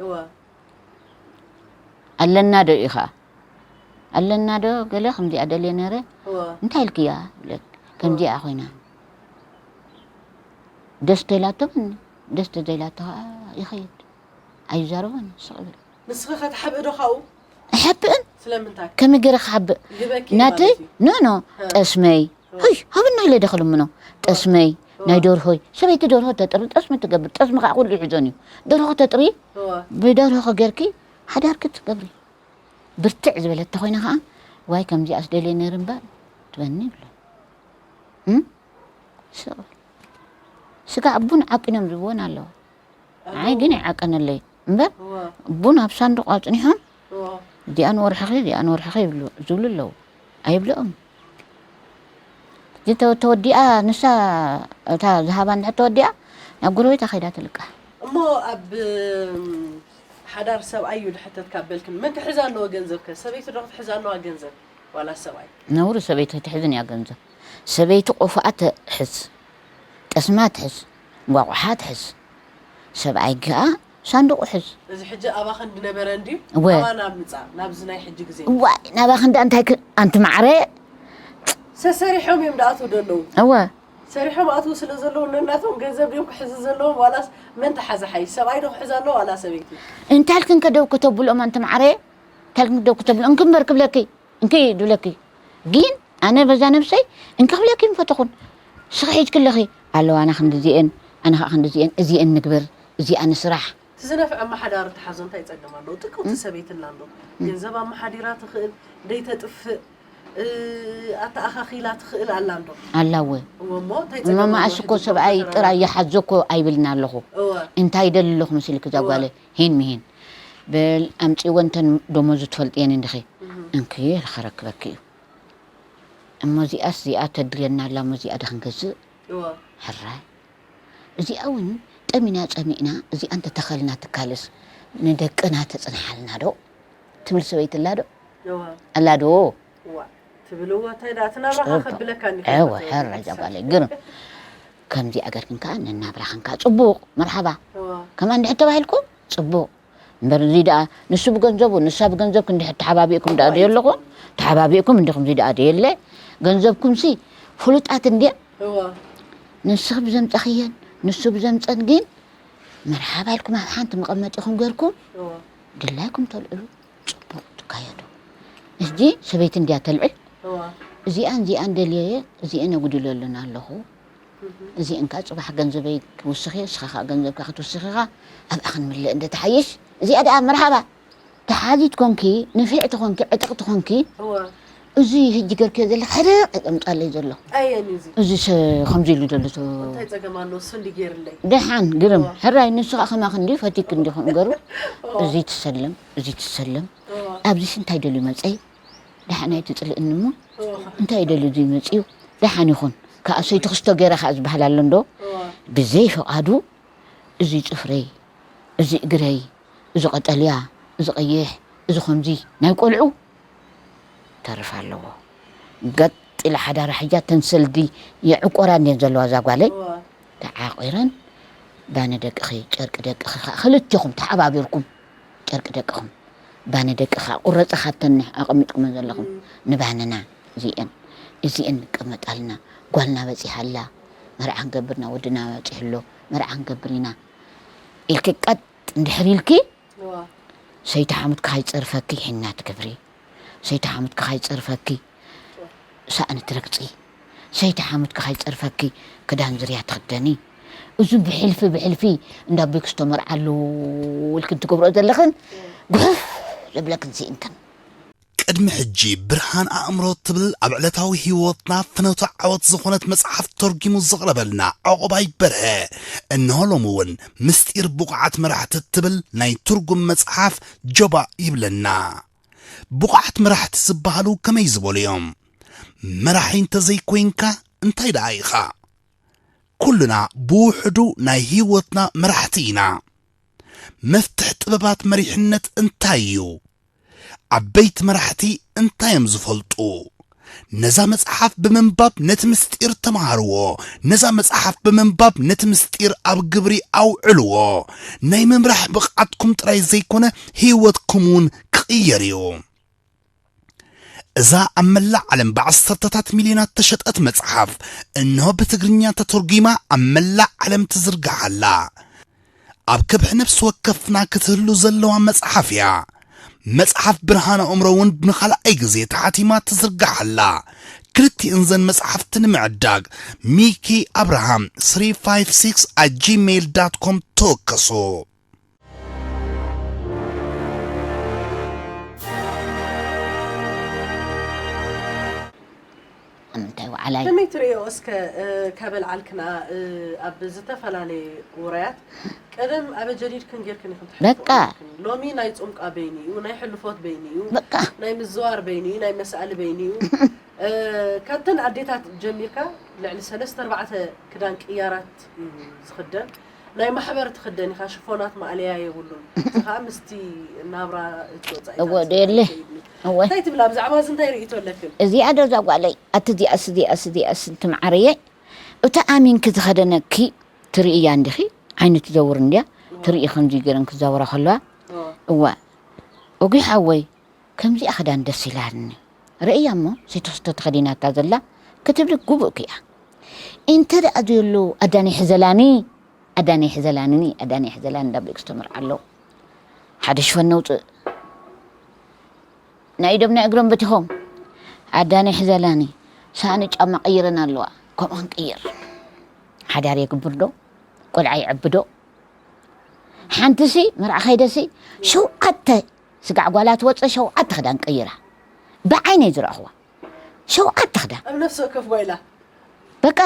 እዋ። ኣለና ዶ ኢኻ? ኣለና ዶ ገለ ከምዚኣ ደልየ ነረ? እዋ። እንታይ ኢልክያ? ይብለኒ። ከምዚኣ ኮይና። ደስ ተኢላቶ በኒ፣ ደስ ተዘይላቶ ኸዓ ይኸይድ። ኣይዛረቦን፣ ስቕ ይብል። ንስኺ ኸ ትሓብኢ ዶ ካብኡ? ኣይሓብእን። ስለምንታይ? ከመይ ገይረ ክሓብእ? ይህበኪ ናተይ ማለት እዩ። ኖ፣ ኖ፣ ሀ። ጠስመይ። ሀ። ሆይ፣ ሃብና ኢለ ዶ ክልምኖ? ጠስመይ፣ ሀ። ናይ ደርሆይ። ሰበይቲ ደርሆ ተጥሪ፣ ጠስሚ ትገብር። ጠስሚ ኸዓ ኩሉ ይሕዞን እዩ። ደርሆ ተጥሪ፣ ሀ። ብደርሆ ኸ ገይርኪ ሓዳርኪ ትገብሪ። ብርትዕ ዝበለት ተኾይና ኸዓ፣ ዋይ፣ ከምዚኣስ ደልየ ነይረ እምበር፣ ትበኒ ይብሎ። እም? ስቕ በል። ስጋዕ ቡን ዓቂኖም ዝብወን ኣለዋ። ኣይ ግን ኣይዓቀነለይ እምበር፣ እዋ። ቡን ኣብ ሳንዱቕ ኣጽኒሖም፣ እዋ። እዚኣ ንወርሕኺ፣ እዚኣ ንወርሕኺ ይብሉ፣ ዝብሉ ኣለዉ። ኣይብልኦም። እዚ ተ-፣ ተወዲኣ፣ ንሳ እታ ዝሃባ እንድሕር ተወዲኣ፣ ናብ ጎረቤታ ከይዳ ትልቃሕ። እሞ ኣብ፣ እም፣ ሓዳር ሰብኣይ እዩ ድሕተት ካብ በልክን፣ መን ክሕዝ ኣለዎ ገንዘብ ከ? ሰበይቲ ዶ ክትሕዝ ኣለዋ ገንዘብ? ዋላ ሰብኣይ? ነውሪ ሰበይቲ ክትሕዝን እያ ገንዘብ። ሰበይቲ ቆፎኣ ትሕዝ፣ ጠስማ ትሕዝ፣ እንቋቑሓ ትሕዝ። ሰብኣይ ከኣ ሳንዱቕ ይሕዝ። እዚ ሕጂ ኣባኽን ድነበረ እንድዩ? እወ። ኣባና ምጻእ፣ ናብዚ ናይ ሕጂ ግዜ። እዋይ፣ ናባኽን ደኣ እንታይ ክ-፣ ኣንቲ ማዕረ? ሰሰሪሖም እዮም ደኣትዉ ደለዉ። እወ። ሰሪሖም ኣትዉ ስለ ዘለዉ ነናቶም ገንዘብ ድዮም ክሕዙ ዘለዎም ዋላስ መን ተሓዘ ሓይሽ? ሰብኣይ ዶ ክሕዝ ኣለዎ ዋላ ሰበይቲ? እንታይ ኢልክን ከ ደው ከተብልኦም ኣንቲ ማዕረ? እንታይ ኢልክን ደው ከተብልኦም? እንክምበር ክብለኪ። እንኪ ድብለኪ። ግን ኣነ በዛ ነብሰይ እንኪ ክብለኪ ምፈተኹን። ንስኺ ሒዝኪ ኣለኺ። ኣለዋ ኣነ ክንዲ እዚኤን፣ ኣነ ኸዓ ክንዲ እዚኤን፣ እዚኤን ንግበር፣ እዚኣ ንስራሕ። እቲ ዝነፍዐ ኣመሓዳሪ ተሓዞ እንታይ ጸገም ኣለዎ? ጥቅውቲ እም። ሰበይቲ ኣላ እንዶ። እም። ገንዘብ ኣመሓዲራ ትኽእል፣ ደይተጥፍእ፣ እ፣ ኣተኣኻኺላ ትኽእል ኣላ እንዶ። ኣላ እወ። እወ እሞ እንታይ እሞ ጸገም ኣለዎ? መኣስ እኮ ሕጂ ሰብኣይ ብወተራ ጥራይ ይሓዞ እኮ ኣይብልን ኣለኹ። እወ። እንታይ ይደሊ ኣለኹ መሲልኪ እዛ እወ። ጓለይ? ሂን ምሂን። በል ኣምጽእወን እተን ደሞዙ ትፈልጥየን እንዲኺ። እህ። እንኪ ከረክበኪ እዩ። እሞ እዚኣስ እዚኣ ተድልየና ኣላ እሞ እዚኣ ዶ ክንገዝእ? እወ። ሕራይ። እዚኣ እውን ጠሚና ጸሚእና እዚኣ እንተተኸልና ትካልስ ንደቅና ተጽንሓልና ዶ? ትብል ሰበይቲ ኣላ ዶ? እወ። ኣላ ዶ? እዋ፣ ትብል እወ፣ እንታይ ደኣ፣ እቲ ናብራኻ ጽቡቕ። ከብለካ እንዲኻ እወ፣ ትብል። ሕራይ እዛ ጓለይ፣ ግርም። ከምዚኣ ገርክን ከኣ ነናብራኽን ከኣ ጽቡቕ፣ መርሓባ። እወ። ከምኣ እንድሕር ተባሂልኩም፣ ጽቡቕ። እምበር እዚ ደኣ ንሱ ብገንዘቡ ንሳ ብገንዘብ ክንድሕር ተሓባቢእኩም ደኣ ደየለኹ። ተሓባቢእኩም እንዲኹም እዚ ደኣ ደየለ። ገንዘብኩምሲ ፍሉጣት እንድያ። ንስኺ ብዘምፀኽየን ንሱ ብዘምፀን ግን መርሓባ ኢልኩም ኣብ ሓንቲ መቐመጢኹም ገርኩም ድላይኩም ተልዕሉ። ፅቡቕ ትካየዱ። እዚ ሰበይቲ እንድያ ተልዕል። እዚኣን እዚኣን ደልየየ እዚአን የጉድለሉን ኣለኹ። እዚአን ከዓ ፅባሕ ገንዘበይ ክውስኽ እየ፣ ንስኻ ከዓ ገንዘብካ ክትውስኽ ኢኻ። ኣብኣ ክንምለእ እንደ ተሓይሽ እዚኣ ደኣ መርሓባ። ተሓዚት ኮንኪ፣ ንፍዕቲ ኮንኪ፣ ዕጥቕቲ ኮንኪ፣ እዚ ህጂ ገርክዮ ዘለኺ ሕርቕ የምፃለይ ዘሎ። ኣየን እዩ እዚ? እዚ ሰ-፣ ከምዚ ኢሉ ዘሎ ቶ-፣ እንታይ ጸገም ኣለዎ? እሱ እንዲ ገይርለይ። ደሓን ግርም። ሕራይ ንሱ ከዓ ከማኺ እንዲ ፈቲክ እንዲ ከምኡ ገሩ። እዚ ትሰለም፣ እዚ ትሰለም። ኣብዚስ እንታይ ደልዩ መፀይ? ደሓን ኣይትፅልእኒ እሞ እንታይ ደልዩ እዚ መፅዩ? ደሓን ይኹን። ከዓ ሰይቲ ክስቶ ገይረ ከዓ ዝበሃል ኣሎ እንዶ? ብዘይ ፍቓዱ እዚ ፅፍረይ፣ እዚ እግረይ፣ እዚ ቀጠልያ፣ እዚ ቀይሕ፣ እዚ ከምዚ ናይ ቆልዑ ተርፍ ኣለዎ። ገጥ ኢላ ሓዳራ ሕጃ ተን ሰልዲ የዕቆራ እንድየን ዘለዋ እዛ ጓለይ። ተዓቂረን ባኒ ደቅኺ፣ ጨርቂ ደቅኺ ከዓ ክልቴኹም ተሓባቢርኩም ጨርቂ ደቅኹም፣ ባኒ ደቂ ከዓ ቁረፂ ካተኒ ኣቐሚጥኩመን ዘለኹም ንባንና እዚአን እዚአን ንቀመጣልና። ጓልና በፂሓ ኣላ፣ መርዓ ክንገብርና፣ ወድና በፂሑ ኣሎ፣ መርዓ ክንገብር ኢና ኢልኪ ቀጥ እንድሕር ኢልኪ፣ ሰይቲ ሓሙትካ ካይፀርፈኪ ሒና ትገብሪ፣ ሰይቲ ሓሙትካ ካይፀርፈኪ ሳእኒ ትረግፂ፣ ሰይቲ ሓሙትካ ካይፀርፈኪ ክዳን ዝርያ ትኽደኒ። እዙ ብሕልፊ ብሕልፊ እንዳ ቤክስቶ መርዓ ኣለዉ ኢልክን ትገብርኦ ዘለኽን ጉሕፍ ዘብለክን ስኢንክን። ቅድሚ ሕጂ ብርሃን ኣእምሮ ትብል ኣብ ዕለታዊ ህይወትና ፍኖተ ዓወት ዝኾነት መጽሓፍ ተርጒሙ ዘቕረበልና ዕቑባይ በርሀ፣ እንሆ ሎሚ እውን ምስጢር ብቑዓት መራሕቲ እትብል ናይ ትርጉም መጽሓፍ ጀባእ ይብለና። ብቑዓት መራሕቲ ዝበሃሉ ከመይ ዝበሉ እዮም? መራሒ እንተዘይኮይንካ እንታይ ደኣ ኢኻ? ኩልና ብውሕዱ ናይ ህይወትና መራሕቲ ኢና። መፍትሕ ጥበባት መሪሕነት እንታይ እዩ? ዓበይቲ መራሕቲ እንታይ እዮም ዝፈልጡ? ነዛ መጽሓፍ ብምንባብ ነቲ ምስጢር ተመሃርዎ። ነዛ መጽሓፍ ብምንባብ ነቲ ምስጢር ኣብ ግብሪ ኣውዕልዎ። ናይ ምምራሕ ብቕዓትኩም ጥራይ ዘይኮነ ህይወትኩም እውን ክቕየር እዩ። እዛ ኣብ መላእ ዓለም ብዓሰርተታት ሚልዮናት ተሸጠት መጽሓፍ፣ እንሆ ብትግርኛ ተተርጒማ ኣብ መላእ ዓለም ትዝርጋሕ ኣላ። ኣብ ከብሒ ነፍሲ ወከፍና ክትህሉ ዘለዋ መጽሓፍ እያ። መጽሓፍ ብርሃን ኣእምሮ እውን ንኻልኣይ ግዜ ተሓቲማ ትዝርጋሕ ኣላ። ክልቲእን ዘን መጽሓፍቲ ንምዕዳግ ሚኪ ኣብርሃም ስሪ ፋይቭ ሲክስ ኣት ጂሜይል ዳት ኮም ተወከሱ። ኣብ ምንታይ ወዓላይ? ከመይ ትርእዮ እስከ፣ እ፣ ከበል ዓልክና፣ እ፣ ኣብ ዝተፈላለየ ውራያት ቀደም ኣበ ጀዲድክን ጌርክን ኢኽን ትሕልፎ በቃ። ኔርክን። ሎሚ ናይ ጾምቃ በይኑ እዩ፣ ናይ ሕልፎት በይኑ እዩ፣ በቃ። ናይ ምዝዋር በይኑ እዩ፣ ናይ መስኣሊ በይኑ እዩ። እ፣ ካብተን ኣዴታት ጀሚርካ ልዕሊ ሰለስተ ኣርባዕተ ክዳን ቅያራት እዩ ዝኽደን። ናይ ማሕበር ትኽደን ኢኻ፣ ሽፎናት ማእለያ የብሉን። እዚ ኸኣ ምስቲ ናብራ እቲ ወጻኢታት እወ፣ ዶ የለ? ከይድ እዩ። እወ። እንታይ ትብላ? ብዛዕባ እዚ እንታይ ርእይቶ ኣለክን? እዚኣ ዶ እዛ ጓለይ? ኣቲ እዚኣስ፣ እዚኣስ፣ እዚኣስ፣ እቲ መዓረየ፣ እቲ ኣሚንኪ ዝኸደነኪ ትርእያ እንዲኺ? ዓይኒ ትዘውር እንድያ? እወ። ትርኢ ከምዚ ገይረን ክዛወራ ከለዋ? እወ። እወ። ኦጊ ሓወይ፣ ከምዚኣ ክዳን ደስ ኢላኒ። ርእያ እሞ፣ ሰይቲ ክስቶ ተኸዲናታ ዘላ ክትብሊ ግቡእ ክያ። እንተ ደኣ ዘየሎ ኣዳኒ ሕዘላኒ፣ ኣዳኒ ሕዘላኒ፣ ኣዳኒ ሕዘላኒ እንዳ ቤክስ ተመርዓ ኣሎ። ሓደ ሽፈን ነውፅእ። ናይ ኢዶም ናይ እግሮም በቲኾም። ኣዳኒ ሕዘላኒ፣ ሳእኒ ጫማ ቀይረን ኣለዋ። ከምኡ ክንቅይር። ሓዳር የግብር ዶ? ቆልዓ ይዕቢ ዶ? ሓንትሲ መርዓ ከይደሲ ሸውዓተ ስጋዕ ጓላ ትወፅእ ሸውዓተ ክዳን ቀይራ። ብዓይነይ ዝረኣኽዋ። ሸውዓተ ክዳን። ኣብ ነፍሲ ወከፍ ጓይላ። በቃ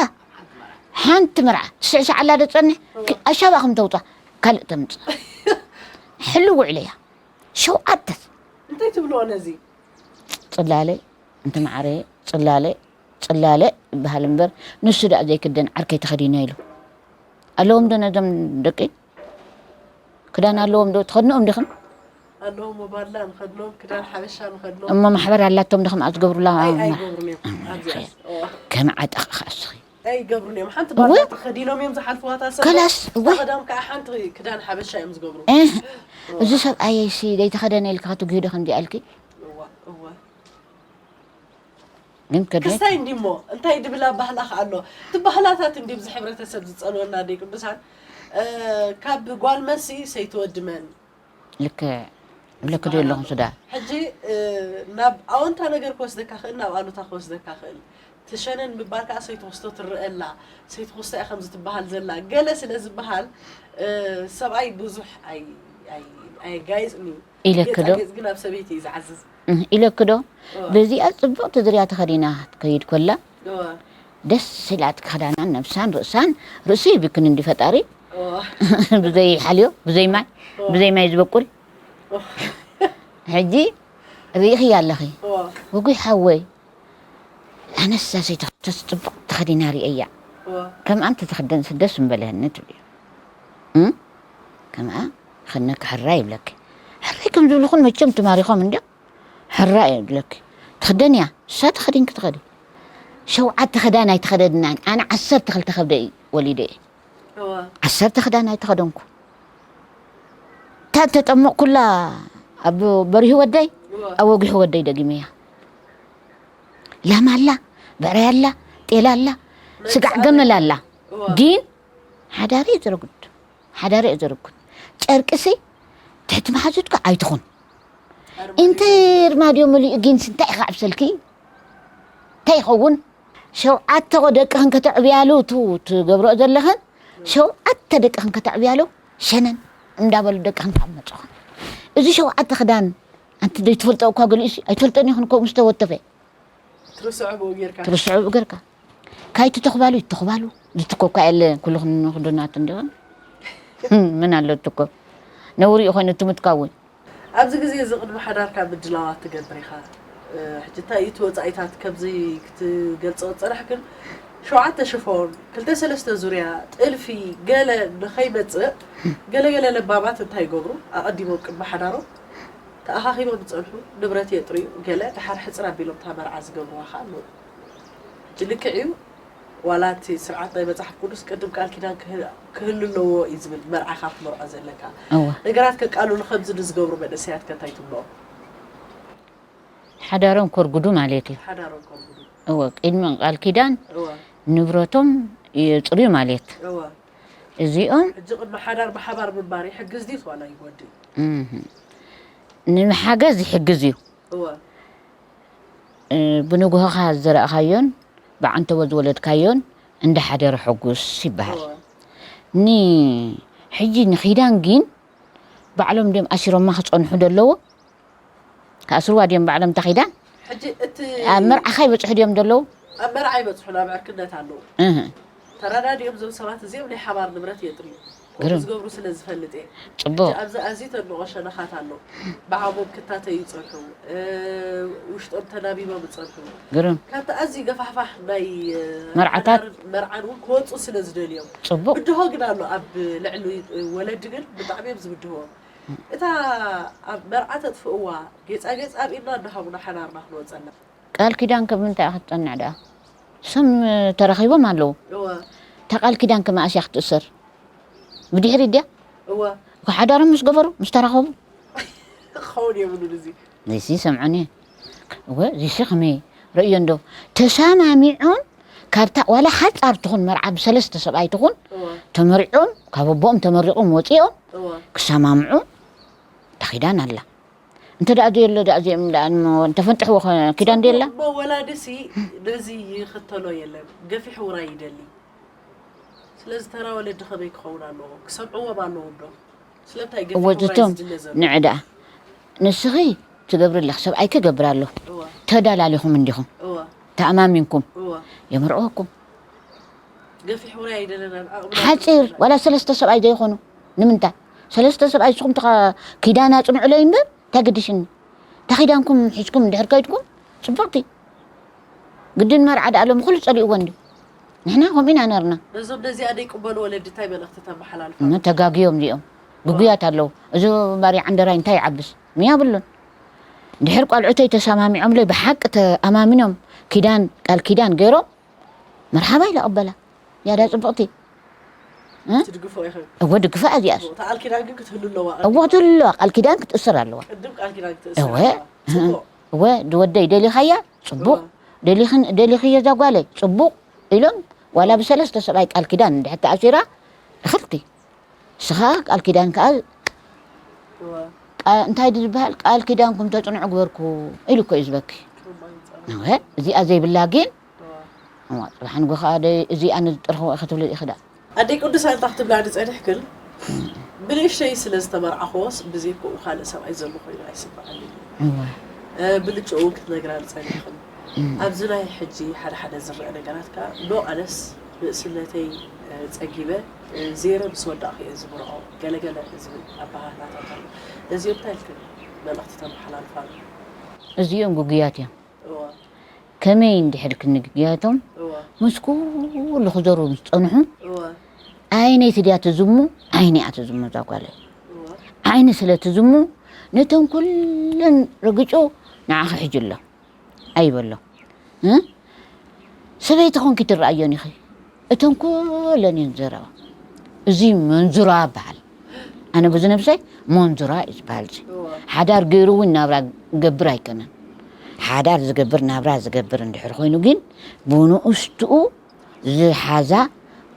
ሓንቲ መርዓ ትስዕስዕ ኣላ ዶ ትፀንሕ? እዋ። ክ-፣ ኣሻባ ከም ተውፃ ካልእ ተምፅእ። ሕልው ውዕለያ። ሸውዓተ። እንታይ ትብልዎ ነዚ? ፅላለ፣ እንተ መዓረየ፣ ፅላለ፣ ፅላለ ይበሃል እምበር፣ ንሱ ደኣ ዘይክደን ዓርከይ ተኸዲኖ ኢሉ። ኣለዎም ዶ ነዞም ደቂ? ክዳን ኣለዎም ዶ? ትኸድንኦም ዲኽን? ኣለዎም፣ ባላ ንኸድኖም፣ ክዳን ሓበሻ ንኸድኖም። እሞ ማሕበር ኣላቶም ዶ ከምኣ ዝገብሩላ? ኣይ፣ ኣይገብሩን እዮም። ኣም፣ ኣብዚኣስ። ኦኬ። እዋ። ከም ዓጠቕ ኸኣ እስኺ። ኣይገብሩን እዮም። ሓንቲ እወ። ባርላ ተኸዲኖም እዮም ዝሓልፍዋ። እታ ሰበይቲ ከላስ፣ እወ። ቀዳም ከዓ ሓንቲ ክዳን ሓበሻ እዮም ዝገብሩ። እህ፣ እዚ ሰብኣየይሲ ዘይተኸደነ ኢልካ ክትጉሂዶ ከምዚ ኣልኪ? እወ፣ እወ። ግን ከድለይ ክስታይ እንዲሞ እንታይ ድብል ኣባህላ ከ ኣሎ? እቲ ባህላታት እንዲ ብዚ ሕብረተሰብ ዝጸልወና ደይ ቅዱሳን። እ፣ ካብ ጓል መሲ ሰይትወድመን። ልክዕ። ብለክ ዶ ኣለኹም ስዳ? ሕጂ፣ እ፣ ናብ ኣወንታ ነገር ክወስደካ ክእል፣ ናብ ኣሉታ ክወስደካ ክእል። ትሸነን ምባል ከዓ ሰይትወስዶ ትረአ ኣላ። ሰይትወስዶ እያ ከምዚ ትበሃል ዘላ። ገለ ስለ ዝበሃል፣ እ፣ ሰብኣይ ብዙሕ ኣይ-፣ ኣይ-፣ ኣየጋይጽን እዩ። ኢለክ ዶ? ጌጻጌጽ ግን ኣብ ሰበይቲ እዩ ዝዓዝዝ። እህ፣ ኢለክ ዶ? እወ። በዚኣ ጽብቕቲ ዝርያ ተኸዲና ክትከይድ ኮላ፣ እወ። ደስ ኢላት ክዳናን ነብሳን ርእሳን፣ ርእሱ ይብክን እንዲ ፈጣሪ። እወ። ብዘይ ሓልዮ፣ ብዘይ ማይ፣ እወ። ብዘይ ማይ ዝበቁል። እወ። ሕጂ ርኢኽያ ኣለኺ። እወ። ወጉይ ሓወይ፣ ኣነስ እዛ ሰይቲ ክትስ ጽብቕ ተኸዲና ርእየያ። እወ። ከምኣ እንተትኽደንስ ደስ ምበለኒ ትብልዮ። እም? ከምኣ ክነኪ ሕራይ ይብለኪ። ሕራይ ከም ዝብልኹን መቸም ትማሪኾም እንድዮም። ሕራይ ይብለኪ። ትኽደንያ፣ እሳ ተኸዲንኪ ትኸዲ። ሸውዓተ ክዳን ኣይተኸደድናን። ኣነ ዓሰርተ ክልተ ከብደ እዩ ወሊደ እየ። እወ። ዓሰርተ ክዳን ኣይተኸደንኩ። እታ እተጠመቕኩላ ኣብ በሪሁ ወደይ፣ እወ። ኣብ ወጊሑ ወደይ ደጊመያ። ላም ኣላ፣ ብዕራይ ኣላ፣ ጤል ኣላ፣ ስጋዕ ገመል ኣላ። እወ። ግን ሓዳሪ እየ ዘረጉድ፣ ሓዳሪ እየ ዘረጉድ። ጨርቅሲ ትሕቲ መሓዙትካ ኣይትኹን። ኣርባዕተ እንተ ርማድዮ መሊኡ ጊንስ እንታይ ኢኻ ዕብሰልኪ? እንታይ ይኸውን? ሸውዓተ ደቅኽን ከተዕብያሉ፣ እቱ ትገብርኦ ዘለኽን፣ ሸውዓተ ደቅኽን ከተዕብያሉ፣ ሸነን እንዳበሉ ደቅኽን ካብ መጹኻ። እዚ ሸውዓተ ክዳን፣ ኣንቲ ዘይትፈልጦ እኳ ገሊኡሲ፣ ኣይትፈልጦን ይኹን ከምኡ ዝተወተፈ። ትርስዖ ብኡ ጌርካ። ትርስዖ ብኡ ጌርካ። ካይቲ ተኽባሉ፣ ይተኽባሉ። ዝትኮ እኳ የለ፣ ኩልኽን ንኽዱናት እንዲኹም። ምን ኣሎ ትኮ? ነውሪ እዩ ኮይኑ፣ እቲ ምትካው እውን። ኣብዚ ግዜ እዚ ቅድሚ ሓዳርካ ምድላዋት ትገብር ኢኻ። እ፣ ሕጂ እንታይ እዩ እቲ ወጻኢታት ከምዚ ክትገልጾ ዝጸናሕክን? ሸውዓተ ሽፎን፣ ክልተ ሰለስተ ዙርያ፣ ጥልፊ፣ ገለ ንኸይመጽእ፣ ገለ ገለ ለባማት እንታይ ይገብሩ? ኣቐዲሞም ቅድሚ ሓዳሮም ተኣኻኺቦም ይጸንሑ፣ ንብረት የጥርዩ፣ ገለ ደሓር ሕጽር ኣቢሎም እታ መርዓ ዝገብርዋ ኸኣ ኣለዉ። ሕጂ ልክዕ እዩ፣ ዋላ እቲ ስርዓት ናይ መጽሓፍ ቅዱስ ቅድም ቃል ኪዳን ክህ-፣ ክህሉ ኣለዎ እዩ ዝብል፣ መርዓኻ ክትመርዖ ዘለካ። እወ። ነገራት ከቃልሉ ከምዚ ንዝገብሩ መንእሰያት ከ እንታይ ትብልኦም? ሓዳሮም ከርጉዱ ማለት እዩ። ሓዳሮም ከርጉዱ። እወ፣ ቅድሚ ቃል ኪዳን እወ። ንብረቶም የጽርዩ ማለት። እወ። እዚኦም ሕጂ ቅድሚ ሓዳር ብሓባር ምንባር ይሕግዝ ድዩ ዋላ ይጎድእ? እህ። ንሓገዝ ይሕግዝ እዩ። እወ። እ፣ ብንግሆኻ ዝዘራእኻዮን ብዓንተቦ ዝወለድካዮን እንዳ ሓደረ ሕጉስ ይበሃል። እወ። ኒ-፣ ሕጂ ንኺዳን ግን ባዕሎም ድዮም ኣሲሮማ ክጸንሑ ደለዎ? ክኣስርዋ ድዮም ባዕሎም እታ ኺዳን? ሕጂ እቲ ኣብ መርዓኻ ይበጽሑ ድዮም ደለዉ? ኣብ መርዓ ይበጽሑ፣ ኣብ ዕርክነት ኣለዉ። እህ። ተረዳዲኦም እዞም ሰባት እዚኦም ናይ ሓባር ንብረት የጥርዩ። ከምኡ ግርም። ዝገብሩ ስለ ዝፈልጥ እየ። ጽቡቕ። ሕጂ ኣብዚ ኣዝዩ ተድንቖ ሸነኻት ኣሎ። ብዓሞም ክታተዩ ይጸንሑ፣ እ፣ ውሽጦም ተናቢቦም ይጸንሑ። ግርም። ካብቲ ኣዝዩ ገፋሕፋሕ ናይ፣ እ፣ መርዓታት? ሓዳርን መርዓን እውን ክወጹ ስለ ዝደልዮም። ጽቡቕ። ብድሆ ግን ኣሎ፣ ኣብ ልዕሊ ወለዲ ግን ብጣዕሚ እዮም ዝብድህዎም። እታ ኣብ መርዓ ተጥፍእዋ ጌጻጌጽ ኣብ ኢድና እንዳሃቡና ሓዳርና ክንወጸላ። ቃል ኪዳን ከ ብምንታይ እያ ክትጸንዕ ደኣ? እሶም ተረኺቦም ኣለዉ። እወ። እታ ቃል ኪዳን ከ መኣስ እያ ክትእሰር? ብድሕሪት ድያ? እወ። እኮ ሓዳሮም ምስ ገበሩ፣ ምስ ተራኸቡ። ክኸውን የብሉን እዚ። እዚሲ ሰምዖኒ። እወ፣ እዚሲ ከመይ ረእዮ እንዶ? ተሰማሚዖም ካብታ ዋላ ሓጻር ትኹን መርዓ ብሰለስተ ሰብኣይ ትኹን እወ። ተመሪዖም ካብ ኣቦኦም ተመሪቖም ወጺኦም እወ። ክሰማምዑ እታ ኪዳን ኣላ። እንተ ደኣ ዘየሎ ደኣ እዚኦም ደኣ እሞ እንተፈንጥሕዎ ኸ ኪዳን ድየላ? እሞ ወላዲሲ ነዚ ይኽተሎ የለን። ገፊሕ ውራይ ይደሊ። ስለዚ ተራ ወለዲ ከመይ ክኸውን ኣለዎ? ክሰምዕዎም ኣለዎም ዶ? ስለምንታይ ገፊሕ ውራይ እወ፣ ዝድለ ዘሎ? ንዕ ደኣ። ንስኺ ትገብሪ ኣለኺ፣ ሰብኣይኪ ይገብር ኣሎ። እወ። ተዳላሊኹም እንዲኹም። እወ። ተኣማሚንኩም። እወ። የምርዕወኩም። ገፊሕ ውራይ ኣይደለናን፣ ዓቕምና ሓጺር፣ ኣይደለናን። ዋላ ሰለስተ ሰብኣይ ዘይኾኑ። ንምንታይ? ሰለስተ ሰብኣይ ንስኹም ተኻ-፣ ኪዳን ኣጽንዑለይ እምበር፣ እንታይ ገዲሽኒ? እታ ኪዳንኩም ሒዝኩም እንድሕር ከይድኩም፣ ጽብቕቲ። ግድን መርዓ ደኣ ሎሚ ኩሉ ጸሊእዎ እንድዩ። ንሕና ከምኡ ኢና ነርና። ነዞም ነዚኣ ዘይቅበሉ ወለዲ እንታይ መልእኽቲ ተመሓላልፋ? እሞ ተጋግዮም እዚኦም። ግጉያት ኣለዉ። እዚ ባርያ ዓንደራይ እንታይ ይዓብስ? ምያ ብሉን። እንድሕር ቆልዑተይ ተሰማሚዖምለይ ብሓቂ ተኣማሚኖም ኪዳን፣ ቃል ኪዳን ገይሮም መርሓባ ኢለ ቀበላ። ያዳ ጽብቕቲ። እ? ትድግፎ ኢኺ። እወ፣ ድግፋ እዚኣስ። እታ ቃል ኪዳን ግን ክትህሉ ኣለዋ። እወ፣ ክትህሉ ኣለዋ። ቃል ኪዳን ክትእሰር ኣለዋ። ቅድም ቃል ኪዳን ክትእሰር እወ። ኣለዋ። ጽቡቕ። እወ፣ ድወደይ ደሊኻያ? ጽቡቕ። እወ። ደሊኽን-፣ ደሊኽዮ እዛ ጓለይ? ጽቡቕ። ኢሎም ዋላ ብሰለስተ ሰብኣይ ቃል ኪዳን እንድሕር ተኣሲራ፣ እኽልቲ። ንስኻ ቃል ኪዳን ከኣ እወ። ቃ-፣ እንታይ ድዩ ዝበሃል? ቃል ኪዳንኩም ተጽንዑ ግበርኩ ኢሉ እኮ እዩ ዝበኪ። እወ፣ እዚኣ ዘይብላ ግን፣ እወ። እወ፣ ጽባሕ ንግሆ ከኣ ደይ-፣ እዚኣ ንዝጠርኽዎ ኢኺ ትብሊ ኢኺ ደኣ። ኣደይ ቅዱስ ኣንታ ክትብላ ዝጸኒሕክን፣ ብንእሽተይ ስለ ዝተመርዓኽዎስ ብዘይክኡ ካልእ ሰብኣይ ዘሎ ኮይኑ ኣይስምዓንን እዩ። እወ። እ፣ ብልጭኡ እውን ክትነግራ ዝጸኒሕክን። እም። ኣብዚ ናይ ሕጂ ሓደ ሓደ ዝረአ ነገራት ከኣ፣ ኖ ኣነስ ንእስነተይ፣ እ፣ ጸጊበ፣ እ፣ ዜረ ምስ ወዳእኩ እየ ዝምርዖ፣ ገለገለ ዝብል ኣበሃህላታት ኣሎ። ነዚኦም እንታይ ኢልክን መልእኽቲ ተመሓላልፋሉ? እዚኦም ግጉያት እዮም። እወ። ከመይ እንድሕር ክንግግያቶም እወ። ምስ ኩሉ ክዘሩ ምስ ጸንሑ እወ። ዓይነይቲ ድያ ትዝሙ? ዓይኒ እያ ትዝሙ እዛ ጓለይ። እወ። ዓይኒ ስለ ትዝሙ ነተን ኩለን ረግጮ ንዓኺ ሕጂ ኣሎ ኣይበሎ። እ? ሰበይቲ ኾንኪ ትረኣዮን ኢኺ። እተን ኩለን እየን ዘረባ። እዚ መንዙራ ይበሃል። ኣነ በዚ ነብሰይ መንዙራ እዩ ዝበሃል እዚ። እወ። ሓዳር ገይሩ እውን ናብራ ገብር ኣይኮነን። ሓዳር ዝገብር ናብራ ዝገብር እንድሕር ኮይኑ ግን ብንኡሽትኡ ዝሓዛ፣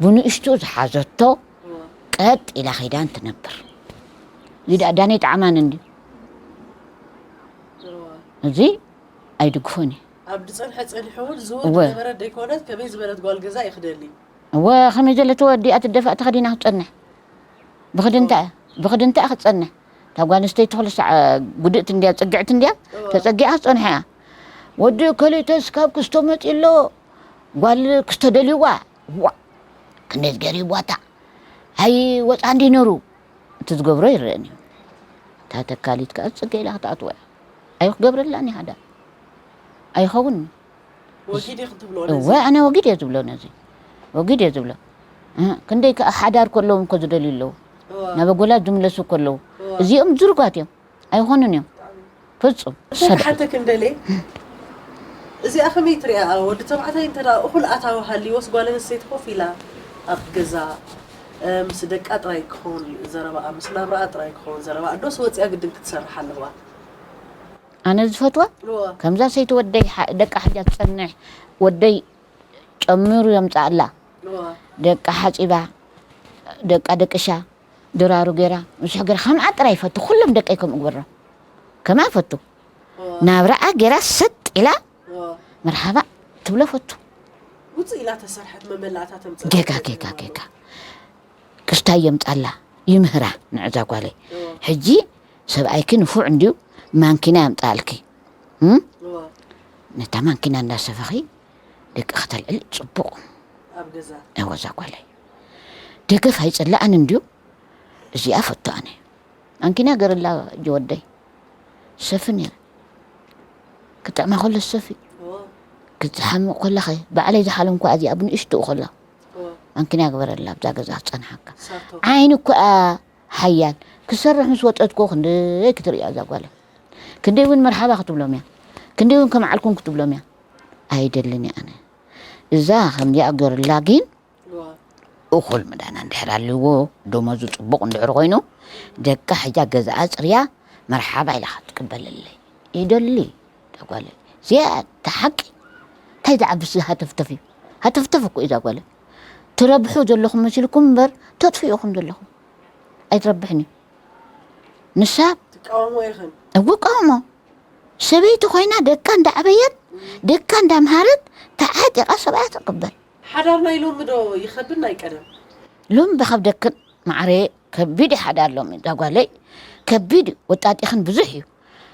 ብንኡሽትኡ ዝሓዘቶ እወ። ቀጥ ኢላ ኸይዳን ትነብር። እዚ ደኣ ዳኔ ጣዕማን እንድዩ። እወ። እዚ ኣይድግፎን እየ። ኣብ ዝጸንሐ ጸኒሑ እውን ዝውር እወ። ዝነበረት ደይኮነት ከመይ ዝበለት ጓል ገዛ እዩ ክደሊ። እወ፣ ከመይ ዘለቶ ወዲኣ ትደፋእ ተኸዲና ክትጸንሕ። ብኽድንታ እወ። እያ፣ ብኽድንታ እያ ክትጸንሕ። እታ ጓል ኣንስተይቲ ኩሉ ሳዕ ጉድእቲ እንድያ፣ ጽግዕቲ እንድያ፣ እወ። ተጸጊዓ ክትጸንሕ እያ። ወዲ እከሊተስ ካብ ክስቶ መጺኡ ኣሎ፣ ጓል ክስቶ ደልይዋ። ዋእ! ክንደይ ትገርም ዋታ። ኣይ ወጻ እንዲ ነሩ። እቲ ዝገብሮ ይረአን እዩ። እታ ተካሊት ከኣ ጽገ ኢላ ክትኣትዎ እያ። ኣይ ክገብረላን እያ ሓዳር። ኣይኸውን። ወጊድ ኢኺ ትብሎ እወ፣ ነዚ? ኣነ ወጊድ እየ ዝብሎ ነዚ። ወጊድ እየ ዝብሎ። እ፣ ክንደይ ከኣ ሓዳር ከለዎም እኮ ዝደልዩ ኣለዉ። እወ። ናብ ኣጎላት ዝምለሱ ከለዉ። እወ። እዚኦም ዝርጓት እዮም። ኣይኾኑን እዮም። ፍጹም። እንታይ ሰደድ። ክሓተክ እንደልየ? እዚኣ ከመይ ትሪኣ? ወዲ ተባዕታይ እንተ ደኣ እኹል ኣታዊ ሃልይዎስ ጓል ኣንስተይቲ ኮፍ ኢላ ኣብ ገዛ፣ እ፣ ምስ ደቃ ጥራይ ክኸውን ዘረባኣ፣ ምስ ናብራኣ ጥራይ ክኸውን ዘረባኣ፣ ዶስ ወጺኣ ግድን ክትሰርሕ ኣለዋ? ኣነ ዝፈትዋ እወ። ከምዛ ሰይቲ ወደይ ሓ-፣ ደቃ ሓጃ ትጸንሕ፣ ወደይ ጨሚሩ የምጽኣላ። እወ። ደቃ ሓጺባ፣ ደቃ ደቅሻ፣ ድራሩ ገይራ፣ ምስሕ ገይራ፣ ከምኣ ጥራይ ይፈቱ። ኩሎም ደቀይ ከምኡ ግበሮም። ከምኣ ፈቱ። እወ። ናብራኣ ገይራ ሰጥ ኢላ እወ። መርሓባ ትብሎ ፈቱ። ውጽእ ኢላ ተሰርሐት መመላእታ ተምጽእ ጌጋ፣ ነበር ጌጋ፣ ጌጋ። ክስታይ የምጻላ፣ ይምህራ ንዕዛ ጓለይ። እወ። ሕጂ ሰብኣይኪ ንፉዕ እንድዩ፣ ማንኪና የምጻልኪ። እም? እወ። ነታ ማንኪና እንዳሰፈኺ ደቂ ከተልዕል ጽቡቕ። ኣብ ገዛ። እወ፣ እዛ ጓለይ። ደገፍ ኣይጽላእን እንድዩ፣ እዚኣ ፈቱ ኣነ። ማንኪና ገርላ ጅወደይ። ሰፊ ነይረ። ክጥዕማ ከሎ ሰፊ። እወ። ክትሓምቕ ከለኸ፣ ባዕለይ ዝሓለምኳ እዚኣ ብንእሽትኡ ከላ። እወ። ማንኪና ግበረላ ኣብዛ ገዛ ክጸንሓካ። ሳቶ። ዓይኒ እኮ እያ ሓያል። ክሰርሕ ምስ ወጸትኩ ክንደይ ክትርእያ እዛ ጓለይ። ክንደይ እውን መርሓባ ክትብሎም እያ። ክንደይ እውን ከም ዓልኩም ክትብሎም እያ። ኣይደልን እየ ኣነ። እዛ ከምዚኣ ገርላ ግን እወ። እኹል ምዳና እንድሕር ኣልዎ፣ ደሞዙ ጽቡቕ እንድሕር ኮይኑ፣ ደቃ ሕጃ ገዛኣ ጽርያ መርሓባ ኢላ ክትቅበለለይ ይደሊ። እዛ ጓለይ እዚኣ እታ ሓቂ እንታይ ዝዓብስ ሃተፍተፍ እዩ። ሃተፍተፍ እኮ እዩ እዛ ጓለይ። ትረብሑ ዘለኹም መሲልኩም እምበር ተጥፍኡ ኢኹም ዘለኹም። ኣይትረብሕን እዩ። ንሳ ትቃወሞ ኢኽን? እወ እቃወሞ። ሰበይቲ ኮይና ደቃ እንዳዓበየት፣ ደቃ እንዳምሃረት፣ ተዓጢቓ ሰብኣያ ትቕበል። ሓዳር ናይ ሎሚ ዶ ይኸብድ ናይ ቀደም? ሎሚ ብኻብ ደክን ማዕረየ ከቢድ እዩ ሓዳር ሎሚ። እዛ ጓለይ ከቢድ እዩ። ወጣጢኽን ብዙሕ እዩ።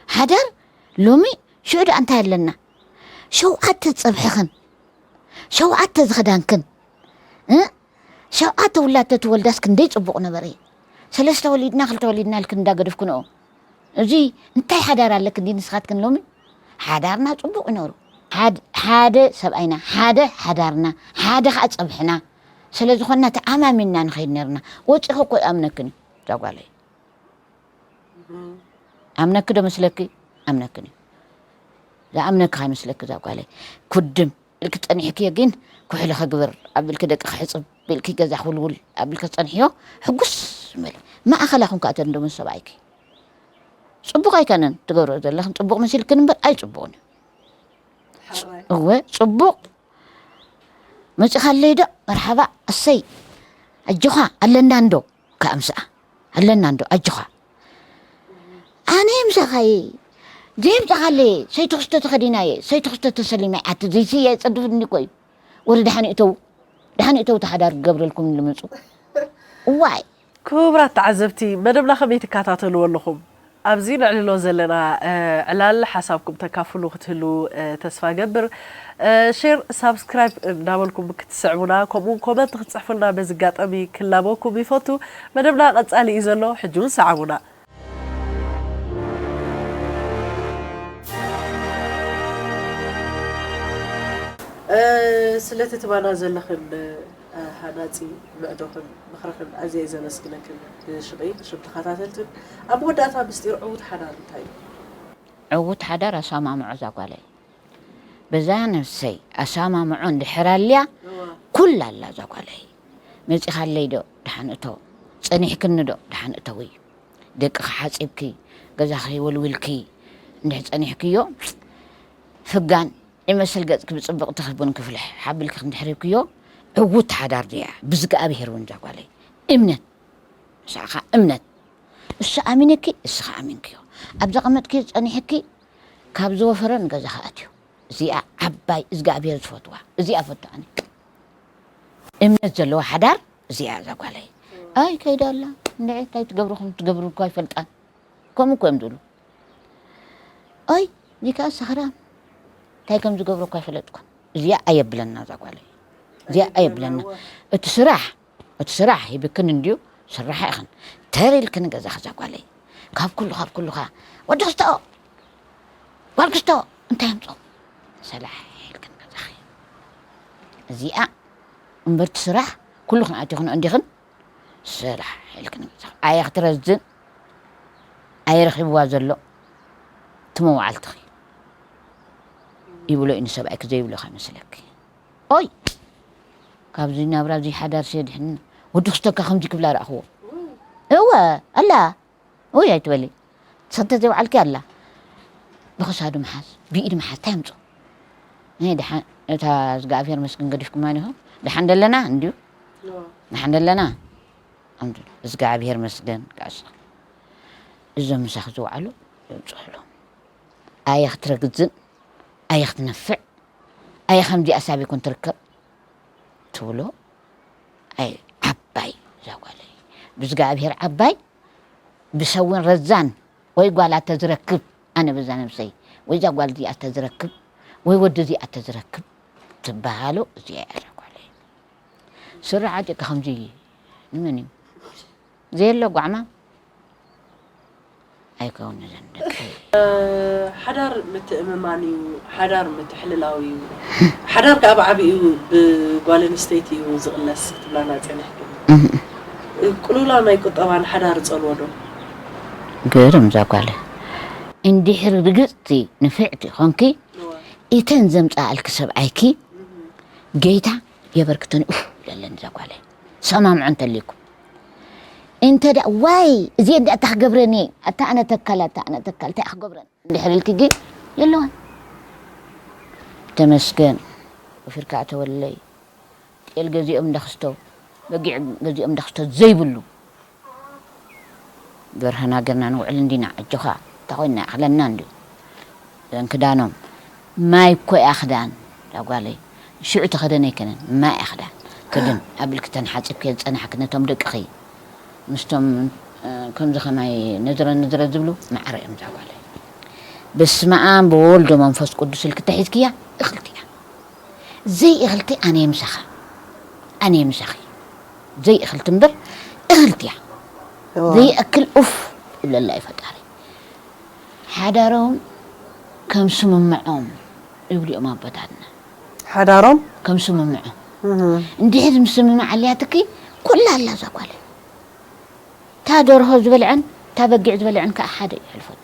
ሓዳር ሎሚ ሽዑ ደኣ እንታይ ኣለና? ሸውዓተ ጸብሕኽን፣ ሸውዓተ ዝኽዳንክን፣ እ? ሸውዓተ ውላድ ተትወልዳስ ክንደይ ጽቡቕ ነበረ። ሰለስተ ወሊድና፣ ክልተ ወሊድና ኢልክን እንዳገደፍክንኦ። እዚ እንታይ ሓዳር ኣለክን ድዩ ንስኻትክን ሎሚ? ሓዳርና ጽቡቕ እዩ ነሩ። ሓድ-፣ ሓደ ሰብኣይና፣ ሓደ ሓዳርና፣ ሓደ ኸኣ ጸብሕና ስለ ዝኾንና ተኣማሚንና ንኸይድ ነርና። ወጺኺ እኮ ይኣምነክን እዩ እዛ ጓለይ። እም። ኣምነኪ ዶ መስለኪ? ኣምነክን እዩ። ዝኣምነኪ ከይመስለኪ እዛ ጓለይ። ኩድም ኢልኪ ጸኒሕክዮ ግን፣ ኩሕሊ ክግብር ኣቢልኪ፣ ደቂ ክሕጽብ ኢልኪ፣ ገዛ ክውልውል ኣቢልኪ ጸንሕዮ፣ ሕጉስ በሊ። ማእኸላ ኩን ከኣ ተንዶ ምስ ሰብኣይኪ። ጽቡቕ ኣይከነን ትገብሮ ዘለኽን፣ ጽቡቕ መሲልክን እምበር ኣይጽቡቕን እዩ። እወ፣ ጽቡቕ መጺኻለይ ዶ? መርሓባ፣ እሰይ፣ ኣጆኻ፣ ኣለና እንዶ፣ ከኣ ምስኣ፣ ኣለና እንዶ፣ ኣጆኻ። ኣነ ምሳኻየ፣ ዘይምጻኻለየ፣ ሰይትኽስቶ ተኸዲናየ፣ ሰይትኽስቶ ተሰሊመ፣ ኣቲ ዘይስየ ጸድፍኒ እኮ እዩ። ወረ ደሓን እተው፣ ደሓን እተው፣ ተሓዳር ክገብረልኩም ልምጹ። እዋይ። ክቡራት ተዓዘብቲ፣ መደብና ከመይ ትከታተልዎ ኣለኹም? ኣብዚ ነዕልሎ ዘለና፣ እ፣ ዕላል ሓሳብኩም ተካፍሉ ክትህልዉ፣ እ፣ ተስፋ ገብር። እ፣ ሼር፣ ሳብስክራይብ እንዳበልኩም ክትስዕቡና፣ ከምኡ እውን ኮመንት ክትጽሕፉልና በዚ ኣጋጣሚ ክላበወኩም ይፈቱ። መደብና ቀጻሊ እዩ ዘሎ፣ ሕጂ እውን ሰዓቡና። እ፣ ስለቲ ትባና ዘለኽን፣ እ፣ ሃናጺ ምዕዶኽን ምኽርኽን ኣዝየ እየ ዘመስግነክን፣ ብሽመይን ብሽም ተኸታተልትን። ኣብ መወዳእታ፣ ምስጢር ዕዉት ሓዳር እንታይ እዩ? ዕዉት ሓዳር ኣሰማምዖ እዛ ጓለይ። በዛ ነብሰይ ኣሰማምዖ እንድሕር ኣልያ፣ እዋ። ኩላ ኣላ እዛ ጓለይ። መጺኻለይ ዶ? ደሓን እቶ። ጸኒሕክኒ ዶ? ደሓን እተዊ። ደቅኺ ሓጺብኪ፣ ገዛኺ ወልዊልኪ እንድሕር ጸኒሕክዮ፣ ፍጋን ይመስል ገጽኪ ብጽብቕቲ ቡን ክፍልሕ ሓቢልኪ እንድሕር ሂብክዮ፣ ዕዉት ሓዳር ድያ? ብዝግኣብሄር እውን እዛ ጓለይ። እምነት፣ ንስኻ እምነት። እሱ ኣሚንኪ፣ እስኻ ኣሚንክዮ። ኣብ ዘቐመጥክዮ ጸኒሕኪ፣ ካብ ዝወፈረ ንገዛኺ ኣትዩ። እዚኣ ዓባይ እዝግኣብሄር ዝፈትዋ። እዚኣ ፈቱ ኣነ። እምነት ዘለዋ ሓዳር እዚኣ እዛ ጓለይ። ኣይ ከይዳ ኣላ። እንድዒ እንታይ ትገብሩ ከም ትገብሩ እኮ ኣይፈልጣን። ከምኡ እኮ እዮም ዝብሉ። ኣይ፣ እዚ ከኣ ሰኽራም። እንታይ ከም ዝገብሮ እኮ ኣይፈለጥኩን። እዚኣ ኣየብለና እዛ ጓለይ። እዚኣ ኣየብለና። እቲ ስራሕ፣ እቲ ስራሕ ሂብክን እንድዩ፣ ስራሕ ኢኽን። ተር ኢልክን ገዛኺ እዛ ጓለይ። ካብ ኩሉ፣ ካብ ኩሉ ኸኣ፣ ወዲ ክስቶ፣ ጓል ክስቶ፣ እንታይ ኣምጾ? ሰላሕ ኢልክን ገዛኺ። እዚኣ እምበርቲ ስራሕ፣ ኩሉ ክንኣትዮ ክንኦ እንዲኽን፣ ሰላሕ ኢልክን ገዛኺ። ኣየ ክትረዝን፣ ኣየ ረኺብዋ ዘሎ፣ እቲ መዋዕልትኺ። ይብሎ እዩ ንሰብኣይኪ ዘይብሎ ከይመስለኪ። ኦይ! ካብዚ ናብራ እዚ ሓዳር ሲ የድሕንና። ወዲ ክስተካ ከምዚ ክብላ ረኣኽዎ። እወ፣ ኣላ። ኦይ ኣይትበሊ። ሰንተ ዘይወዓልኪ ኣላ። ብኽሳዱ ምሓዝ፣ ብኢድ ምሓዝ፣ እንታይ ኣምጾ? ናይ ደሓን፣ እታ እዝግኣብሄር መስግን ገዲፍኩማ ዲኹም? ደሓን ደለና እንድዩ? እወ። ደሓን ደለና? ኣምዱ። እዝግኣብሄር መስገን፣ ጋሽ። እዞም ምሳኺ ዝወዓሉ የውጽሑሎም። ኣየ ክትረግዝን፣ ኣየ ክትነፍዕ፣ ኣየ ከምዚኣ ሳብ ይኩን ትርከብ ትብሎ። ኣይ ዓባይ እዛ ጓለይ። ብእዝግኣብሄር ዓባይ፣ ብሰውን ረዛን ወይ ጓል ኣተ ዝረክብ፣ ኣነ በዛ ነብሰይ፣ ወይ እዛ ጓል እዚኣ ኣተ ዝረክብ፣ ወይ ወዲ እዚኣ ኣተ ዝረክብ ትበሃሎ እዚኣ እያ እዛ ጓለይ። ስረ ዓጢቕካ ከምዚ ንመን እዩ? ዘየለ ጓዕማም ኣይከውን እዘን ደቂ። ሓዳር ምትእምማን እዩ፣ ሓዳር ምትሕልላው እዩ። ሓዳር ከኣ ብዓቢኡ ብጓል ኣንስተይቲ እዩ ዝቕለስ ክትብላና ጸኒሕኪ። እህ። ቅሉላ ናይ ቁጠባ ንሓዳር ጸልዎ ዶ? ግርም እዛ ጓል። እንድሕር ርግጽቲ ንፍዕቲ ኾንኪ፣ እዋ። እተን ዘምጻኣልኪ ሰብኣይኪ፣ እህ። ጌታ የበርክተን። ኡፍ ለለን እዛ ጓል። ሰማምዖ እንተልይኩም። እንተ ደኣ፣ ዋይ፣ እዚ እንዳ እንታይ ክገብረን እየ? ኣታ ኣነ ተካል፣ ኣታ ኣነ ተካል፣ እንታይ ክገብረን? እንድሕር ኢልኪ ግን የለዋን። ተመስገን፣ ወፊርካ ኣተወለይ። ጤል ገዚኦም እንዳኽስቶ፣ በጊዕ ገዚኦም እንዳኽስቶ ዘይብሉ። በርሀና ገርና ንውዕል እንዲና፣ ኣጆኻ፣ እንታይ ኮይንና ይኣኽለና እንድዩ። እዘን ክዳኖም፣ ማይ እኮ እያ ክዳን፣ እዛ ጓለይ። ሽዑ ተኸደነ ኣይከነን፣ ማይ እያ ክዳን። ክድን ኣቢልኪ ተን ሓጺብኪ ዝጸናሕኪ ነቶም ደቅኺ። ምስቶም፣ እ፣ ከምዚ ከማይ ነዝረ ነዝረ ዝብሉ ማዕረ እዮም እዛ ጓለይ። በስመ ኣብ ወወልድ ወመንፈስ ቅዱስ ኢልኪ ተሒዝክያ፣ እኽልቲ እያ። ዘይእኽልቲ ኣነ ምሳኻ፣ ኣነ ምሳኺ። ዘይእኽልቲ እምበር እኽልቲ እያ። እዋ። ዘይእክል ኡፍ ይብለላ እዩ ፈጣሪ። ሓዳሮም ከም ስምምዖም ይብሉ እዮም ኣቦታትና። ሓዳሮም? ከም ስምምዖም። እህ። እንድሕር ምስምማዕ ኣልያትኪ፣ ኩላ ኣላ እዛ ጓል። እታ ደርሆ ዝበልዐን እታ በጊዕ ዝበልዐን ከኣ ሓደ እዩ ሕልፈቱ።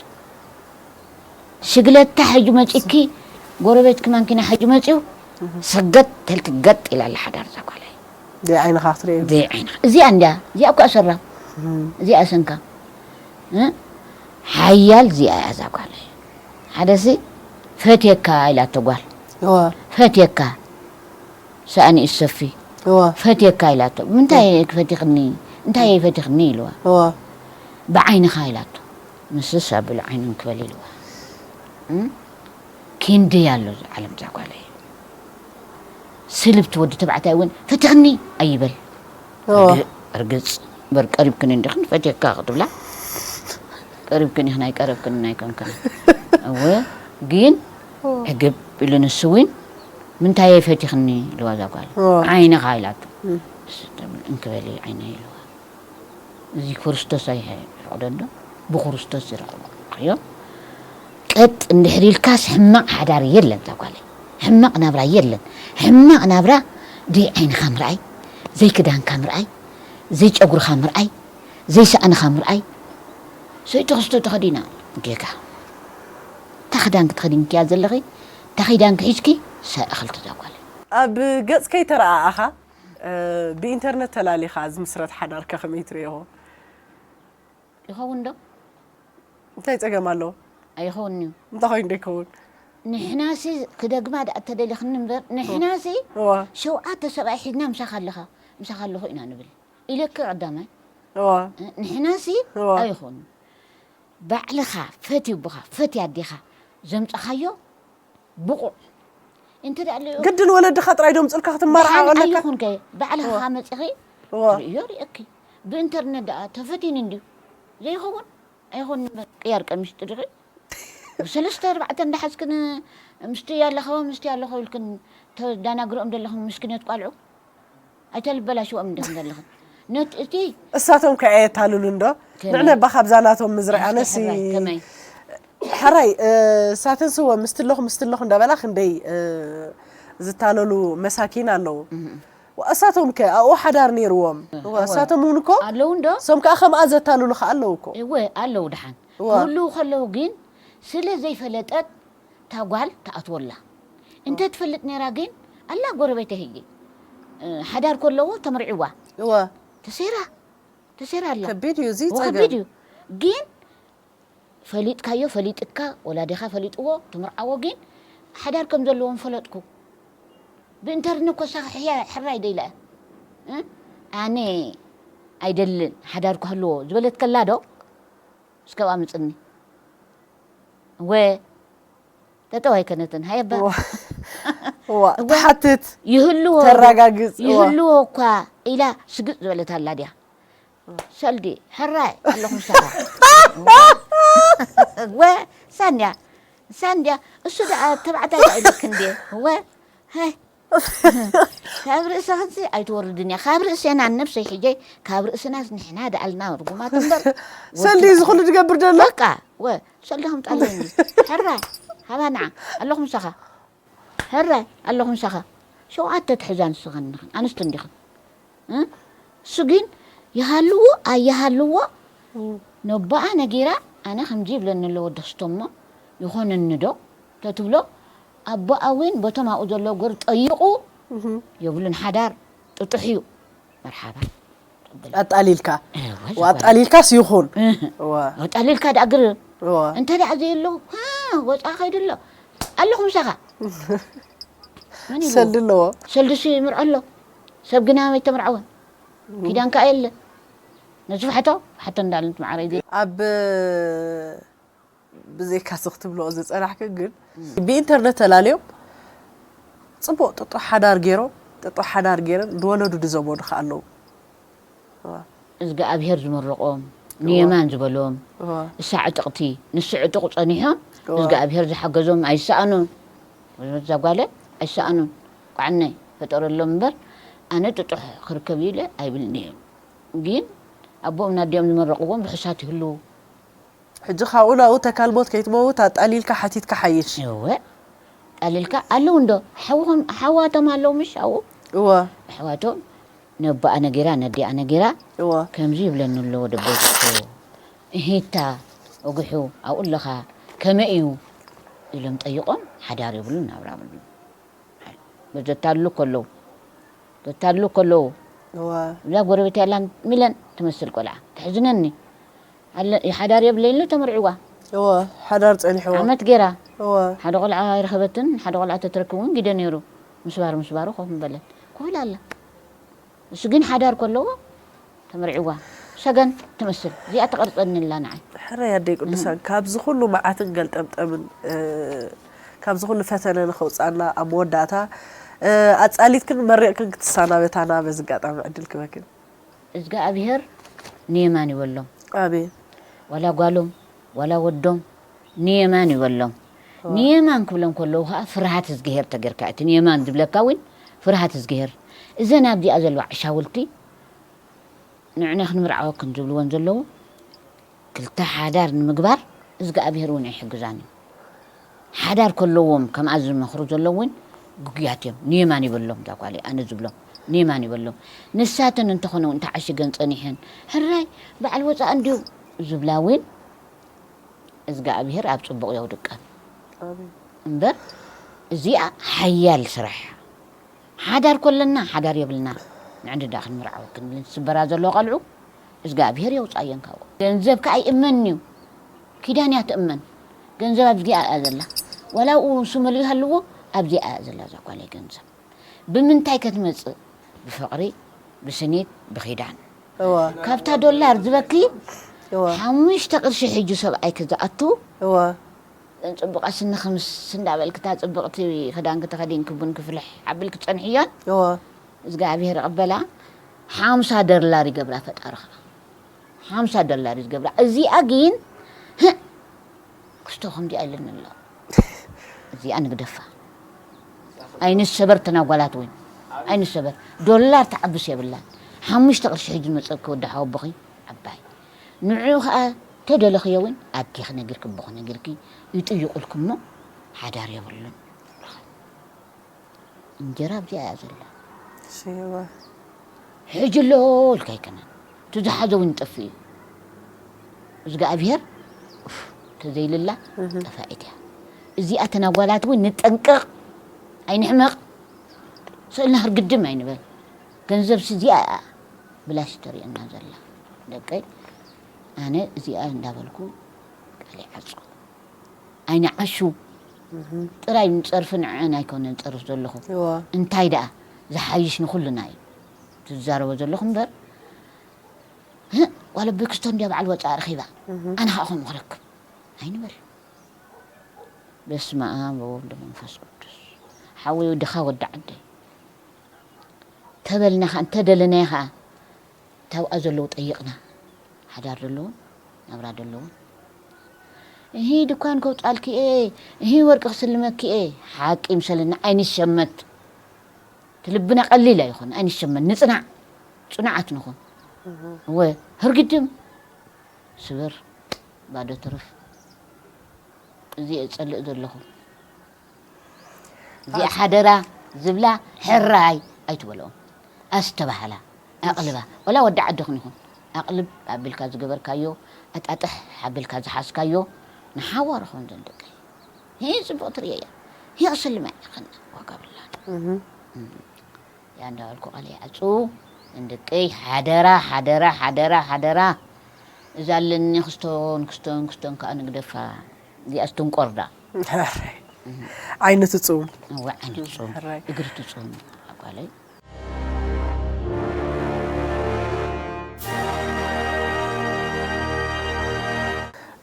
ሽግለታ ሕጂ መጺእኪ፣ ጎረቤትኪ ማንኪና ሕጂ መጺኡ፣ ሰገጥ ተልክ ገጥ ኢላ ኣላ ሓዳር እዛ ጓለይ። ዘይዓይንኻ ክትሪኦ ዘይዓይንኻ እዚኣ እንድያ እዚኣ እኳ ሰራ እዚኣ ሰንካ እ? ሓያል እዚኣ እያ እዛ ጓለይ። ሓደሲ ፈትየካ ኢላቶ ጓል እዋ ፈትየካ ሰኣኒ እሰፊ እዋ ፈትየካ ኢላቶ ምንታይ ፈቲኽኒ እንታይ ፈቲኽኒ ኢልዋ እዋ ብዓይንኻ ኢላቶ ምስስ ኣብሉ ዓይንን ክበል ኢልዋ እም? ክንደይ ኣሎ እዚ ዓለም እዛ ጓለይ ስልብቲ ወዲ ተባዕታይ እውን ፈቲኽኒ ኣይበል እዋ ርግጽ እምበር ቀሪብክኒ እንዲኽን ፈትየካ ክትብላ ቀሪብክኒ ኢኽን ኣይቀረብክንን ኣይኮንክን እወ ግን ዕግብ ኢሉ ንሱ እውን ምንታይ ፈቲኽኒ ኢልዋ እዛ ጓል እዋ ዓይንኻ ኢላቶ እንክበሊ ዓይነ ኢልዋ እዚ ክርስቶስ ኣይፈቕዶ ዶ ብክርስቶስ ዝረኽቦ ዮ ቀጥ እንድሕር ኢልካስ ሕማቕ ሓዳር የለን እዛ ጓለይ ሕማቕ ናብራ የለን ሕማቕ ናብራ ደይ ዓይንኻ ምርኣይ ዘይ ክዳንካ ምርኣይ ዘይ ጨጉርኻ ምርኣይ ዘይ ሰኣንኻ ምርኣይ ሰይቲ ክስቶ ተኸዲና ጌጋ እታ ክዳንኪ ተኸዲንክያ ዘለኺ እታ ኺዳንኪ ሒዝኪ ሰ እኽልቲ እዛ ጓለይ ኣብ ገጽ ከይተረኣኣኻ ብኢንተርነት ተላሊኻ ዝምስረት ሓዳር ከ ከመይ ትርእዮ? ይኸውን ዶ? እንታይ ጸገም ኣለዎ? ኣይኸውን እዩ። እንታይ ኮይኑ ዶ ይከውን? ንሕናሲ ክደግማ ደኣ ተደሊኽኒ እምበር ንሕናሲ እዋ ሸውዓተ ሰብኣይ ሒዝና ምሳኻ ኣለኻ ምሳኻ ኣለኹ ኢና ንብል ኢለኪ ቀዳማይ እዋ ንሕናሲ እዋ ኣይኹን ባዕልኻ ፈትዩ ብኻ ፈትያ ኣዴኻ ዘምፀኻዮ ብቑዕ እንተ ደኣ ኣለዮ ግድን ወለድኻ ጥራይ ዶምፅልካ ክትመርዓ ደሓን ኣለካ ኣይኹንከ ባዕልኻ መፂኺ እዋ ርእዮ ርእየኪ ብኢንተርነት ደኣ ተፈቲኒ እንድዩ ዘይኸውን ኣይኾን ቅያር ቀሚሽ ጥድኺ ሰለስተ ኣርባዕተ እንዳሓዝክን ምስቲ ኣለኸዎ ምስቲ ኣለኸ ኢልክን ተዳናግርኦም ዘለኹም ምስኪነት ቋልዑ ኣይተልበላሽዎም እንዲኹም ዘለኽን ነት እቲ እሳቶም ከ ኣየታልሉን ዶ ከመይ? ንዕነ እባ ካብዛ ናቶም ምዝርእ ኣነሲ ሕራይ ከመይ ሕራይ እሳተን ስወ ምስትለኹ ምስትለኹ እንዳበላ ክንደይ ዝታለሉ መሳኪን ኣለዉ እሳቶም ከ ኣብኡ ሓዳር ነይርዎም እሳቶም እውን እኮ ኣለዉ እንዶ እሶም ከዓ ከምኣ ዘታልሉ ከዓ ኣለዉ እኮ እወ ኣለዉ ድሓን እወ። ክህልዉ ከለዉ ግን ስለ ዘይፈለጠት እታ ጓል ትኣትወላ እንተ ትፈልጥ ነይራ ግን ኣላ ጎረቤተ ህጂ ሓዳር ከለዎ ተምርዕዋ እወ ተሴራ ተሴራ ኣላ ከቢድ እዩ እዚ እወ ፀገም ከቢድ እዩ ግን ፈሊጥካዮ ፈሊጥካ ወላዲኻ ፈሊጥዎ ትምርዓዎ ግን ሓዳር ከም ዘለዎም ፈለጥኩ ብኢንተርነት ኮሳኺ ሕያ ሕራይ ደይላ ኣነ ኣይደልን ሓዳር ክህልዎ ዝበለት ከላ ዶ እስከ ኣብኣ ምፅኒ ወ ጠጠው ኣይከነትን ሃየባ ዋ ትሓትት ይህልዎ ተረጋግፅ እዋ። ይህልዎ እኳ ኢላ ስግጥ ዝበለት ኣላ ድያ ሰልዲ ሕራይ ኣለኹም ሰኻ ወ ሳንያ ሳንያ እሱ ደኣ ተባዕታይ ኢለክ እንዴ ወ ሀይ ካብ ርእሰኽንሲ ኣይትወርድን እያ ካብ ርእሴና ነብሰይ ሕጀይ ካብ ርእስናስ ንሕና ደኣልና ርጉማት እምበር ሰልዲ እዚ ኩሉ ትገብር ደሎ በቃ ወ ሰልዲ ከምጣለኒ ሕራይ ሃባ ንዓ ኣለኹም ሰኻ ሕራይ ኣለኹም ሰኻ ሸውዓተ ትሕዛ ንስኽን ንኽን ኣንስቲ እንዲኽን እ? እሱ ግን ይሃልዎ ኣይሃልዎ ነቦኣ ነጊራ ኣነ ከምዚ ይብለኒ ኣለዎ ደስቶሞ ይኾነኒ ዶ ተትብሎ ኣቦኣ እውን በቶም ኣብኡ ዘሎ ጎር ጠይቑ የብሉን ሓዳር ጥጡሕ እዩ መርሓባ ኣጣሊልካ እወ፣ ኣጣሊልካስ ይኹን እወ፣ ኣጣሊልካ ደኣ ግር እወ። እንተ ደኣ ዘየሎ ወፃ ከይዱ ኣሎ ኣለኹ ምሳኻ መን ይብሎ? ሰልዲ ኣለዎ ሰልድሲ ይምርዖ ኣሎ ሰብ ግና መይ ተምርዓወ ኪዳን ከኣ የለ ነዚ ፍሓቶ ፍሓቶ እንዳልን ትማዕረ ይብል ኣብ ብዘይካሲ ክትብልኦ ዝፀናሕኪ ግን ብኢንተርነት ተላልዮም ፅቡቅ ጥጡሕ ሓዳር ገይሮም ጥጡሕ ሓዳር ገይረን ዝወለዱ ዝዘመዱ ከዓ ኣለዉ እግዚኣብሔር ዝመረቆም ንየማን ዝበሎም እዋ፣ እሳ ዕጥቕቲ ንሱ ዕጡቕ ጸኒሖም እዋ። እግዚኣብሔር ዝሓገዞም ኣይሰኣኑን እዛ ጓለ ኣይሰኣኑን ቋዕነይ ፈጠረሎም እምበር ኣነ ጥጡሕ ክርከብ ኢለ ኣይብልን እየ ግን ኣቦኦም ናዲኦም ዝመረቕዎም ርሑሳት ይህልዉ ሕጂ ካብኡ ናብኡ ተካል ሞት ከይትመውት ኣጣሊልካ ሓቲትካ ሓይሽ እወ ጣልልካ ኣለዉ እንዶ ሓውኹም ሓዋቶም ኣለዉ ምሽ ኣብኡ እወ ኣሕዋቶም ነቦኣ ነጊራ ነዲኣ ነጊራ እወ ከምዚ ይብለኒ ኣሎ ወደ ቦስኮ እሂታ ወግሑ ኣብኡ ኣለኻ ከመይ እዩ ኢሎም ጠይቆም ሓዳር የብሉን ናብራ የብሉን ዘታልሉ ከለዉ፣ ዘታልሉ ከለዉ፣ እዋ። እዛ ጎረቤት ያላን ሚለን ትመስል ቆልዓ። ተሕዝነኒ። ኣለ-፣ ሓዳር የብለይን ኢሉ ተመርዒዋ። እዋ፣ ሓዳር ጸኒሕዋ። ዓመት ገይራ። እዋ። ሓደ ቆልዓ ኣይረኸበትን፣ ሓደ ቆልዓ ተትረክብ እውን ግደ ነይሩ። ምስባር ምስባሩ ኮፍ ምበለት። ኮፍ ኢላ ኣላ። እሱ ግን ሓዳር ከለዎ ተመርዒዋ። ሰገን ትመስል። እዚኣ ትቐርጸኒ ኣላ ንዓይ። ሕራይ ኣደይ ቅዱሳን፣ እህ። ካብዚ ኩሉ መዓትን ገልጠምጠምን፣ እ፣ ካብዚ ኩሉ ፈተነ ንኸውጻና ኣብ መወዳእታ፣ እ፣ ኣጻሊትክን መሪቕክን ክትሰናበታና በዚ ኣጋጣሚ ዕድል ክበክን። እዝጋኣብሄር ንየማን ይበሎም። ኣሜን። ዋላ ጓሎም፣ ዋላ ወዶም ንየማን ይበሎም። እዋ። ንየማን ክብሎም ከለዉ ኸዓ ፍርሃት እዝግሄር ተገርካ። እቲ ንየማን ዝብለካ እውን ፍርሃት እዝግሄር። እዘን ኣብዚኣ ዘለዋ ዕሻውልቲ ንዕነ ክንምርዓወክን ዝብልወን ዘለዉ ክልተ ሓዳር ንምግባር እዝጋኣብሄር እውን ኣይሕግዛን እዩ። ሓዳር ከለዎም ከምኣ ዝመኽሩ ዘለዉ እውን ግጉያት እዮም። ንየማን ይበሎም እዛ ጓለይ፣ ኣነ ዝብሎም ንየማን ይበሎም። ንሳተን እንተኾነ እውን ተዓሺገን ጸኒሐን፣ ሕራይ በዓል ወጻእ እንድዩ ዝብላ እውን እዝጋኣብሄር ኣብ ጽቡቕ የውድቀን። ኣሜን። እምበር እዚኣ ሓያል ስራሕ እያ። ሓዳር ኮለና ሓዳር የብልና። ንዕንዲ ደኣ ክንምርዓወክን ዝስበራ ዘሎ ቐልዑ እዝጋኣብሄር የውጻየን ካብኡ። ገንዘብ ከኣ ይእመን እዩ። ኪዳን እያ ትእመን። ገንዘብ ኣብዚኣ እያ ዘላ። ዋላ ኣብኡ ንሱ መሊኡ ይሃልዎ፣ ኣብዚኣ እያ ዘላ እዛ ጓለይ ገንዘብ። ብምንታይ ከ ትመጽእ? ብፍቕሪ፣ ብስኒት፣ ብኺዳን። እዋ። ካብታ ዶላር ዝበኪ እዋ። ሓሙሽተ ቅርሺ ሒጁ ሰብኣይኪ ዝኣቱ እዋ። ጽቡቕ ኣስንኺ ምስ እንዳበልኪ እታ ጽብቕቲ ክዳንኪ ተኸዲንኪ ቡን ክፍልሕ ኣቢልኪ ትጸንሕዮን እዋ። እግዚኣብሔር ይቕበላ። ሓምሳ ደላር ይገብራ ፈጣሪ ኸዓ። ሓምሳ ደላር እዩ ዝገብራ። እዚኣ ግን፣ ህእ፣ ክስቶ ከምዚኣ ኢለኒ ኣሎ። እዚኣ ንግደፋ። ኣይንሰበር ተናጓላት እውን። ኣይንሰበር። ዶላር ትዓብስ የብላን። ሓሙሽተ ቅርሺ ሒዙ ዝመጸኪ ወዲ ሓወቦኺ ዓባይ። ንዕኡ ኸዓ ተደለኽዮ እውን ኣዴኺ ነጊርኪ፣ ኣቦኺ ነጊርኪ ይጥይቑልኪ እሞ ሓዳር የብሉን። እንጀራ ኣብዚኣ እያ ዘላ። እሺ፣ እዋ። ሕጂ ኣሎ ኢልካ ኣይኮነን። እቲ ዝሓዘ እውን ይጠፍእ እዩ። እግዚኣብሔር፣ ኡፍ፣ ተዘይልላ እህ። ጠፋኢት እያ። እዚኣተን ኣጓላት እውን ንጠንቀቕ፣ ኣይንሕመቕ። ስእልና ህርግድም ኣይንበል። ገንዘብሲ እዚኣ እያ ብላሽ ተርእየና ዘላ። ደቀይ፣ ኣነ እዚኣ እንዳበልኩ ቃለይ ዓጹ። ኣይንዓሹ። እህ። ጥራይ ንጸርፊ ንዕአን ኣይኮነን ጸርፍ ዘለኹ። እዋ። እንታይ ደኣ ዝሓይሽ ንኹልና እዩ ትዛረቦ ዘለኹ እምበር፣ "ህእ፣ ጓል ኣቦይ ክስቶ እንድያ በዓል ወጻኢ ረኺባ፣ እህ። ኣነ ኸኣ ከምኡ ክረክብ?" ኣይንበል። በስመ ኣብ ወወልድ ወመንፈስ ቅዱስ። ሓወይ ወድኻ ወዲ ዓደይ። ተበልና ኸኣ፣ እንተደለናዮ ኸኣ፣ ታብኣ ዘለዉ ጠይቕና። ሓዳር ዘለዉን ናብራ ዘለዉን። እሂ ድኳን ከውጻልኪ እየ፣ እሂ ወርቂ ክስልመኪ እየ። ሓቂ ይምሰለና፣ ኣይንሸመት። እቲ ልብና ቀሊል ኣይኹን፣ ኣይንሸመት። ንጽናዕ፣ ጽኑዓት ንኹን። እህ። እወ፣ ህርግድም። ስብር፣ ባዶ ትርፍ። እዚ እየ ዝጸልእ ዘለኹ። እዚኣ ሓደራ ዝብላ ሕራይ ኣይትበልኦም። ኣስተባህላ፣ ኣቕልባ። ወላ ወዲ ዓድኽን ይኹን። ኣቕልብ ኣቢልካ ዝገበርካዮ፣ ኣጣጥሕ ኣቢልካ ዝሓዝካዮ፣ ንሓዋሩ ኸውን ዘን ደቀይ። ህይ ጽቡቕ ትርእየ እያ። ህይ ክስልማ እያ ከና ዋጋ ብላን። እህ። እያ እንዳበልኩ ቃለይ ይዓጹ። እንደቀይ ሓደራ፣ ሓደራ፣ ሓደራ፣ ሓደራ። እዛ ኣለኒ ክስቶን፣ ክስቶን፣ ክስቶን ከኣ ንግደፋ። እዚኣስ ትንቆር ደኣ። ሕራይ። ዓይኒ ትጽውም። እወ፣ ዓይኒ ትጽውም። ሕራይ። እግሪ ትጽውም። ኣጓለይ።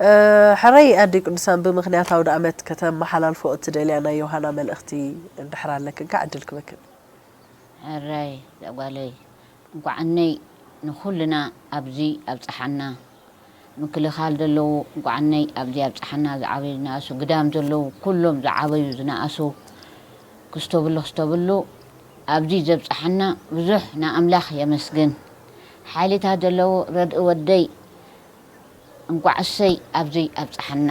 እ፣ ሕራይ ኣደ ቅዱሳን ብምኽንያት ኣውደ ኣመት ከተመሓላልፎ እትደልያ ናይ ዮሃና መልእኽቲ እንድሕር ኣለክን ከኣ ዕድል ክበክን። ሕራይ ዛጓለይ፣ እንኳዓነይ ንኹልና ኣብዚ ኣብጽሓና። ምክልኻል ዘለዉ እንኳዓነይ ኣብዚ ኣብጽሓና። ዝዓበዩ ዝነኣሱ፣ ግዳም ዘለዉ ኩሎም ዝዓበዩ ዝነኣሱ ክስተብሉ ክስተብሉ ኣብዚ ዘብጽሓና ብዙሕ ንኣምላኽ የመስግን። ሓይልታት ዘለዉ ረድኢ ወደይ እንኳዕ እሰይ ኣብዚ ኣብጽሓና።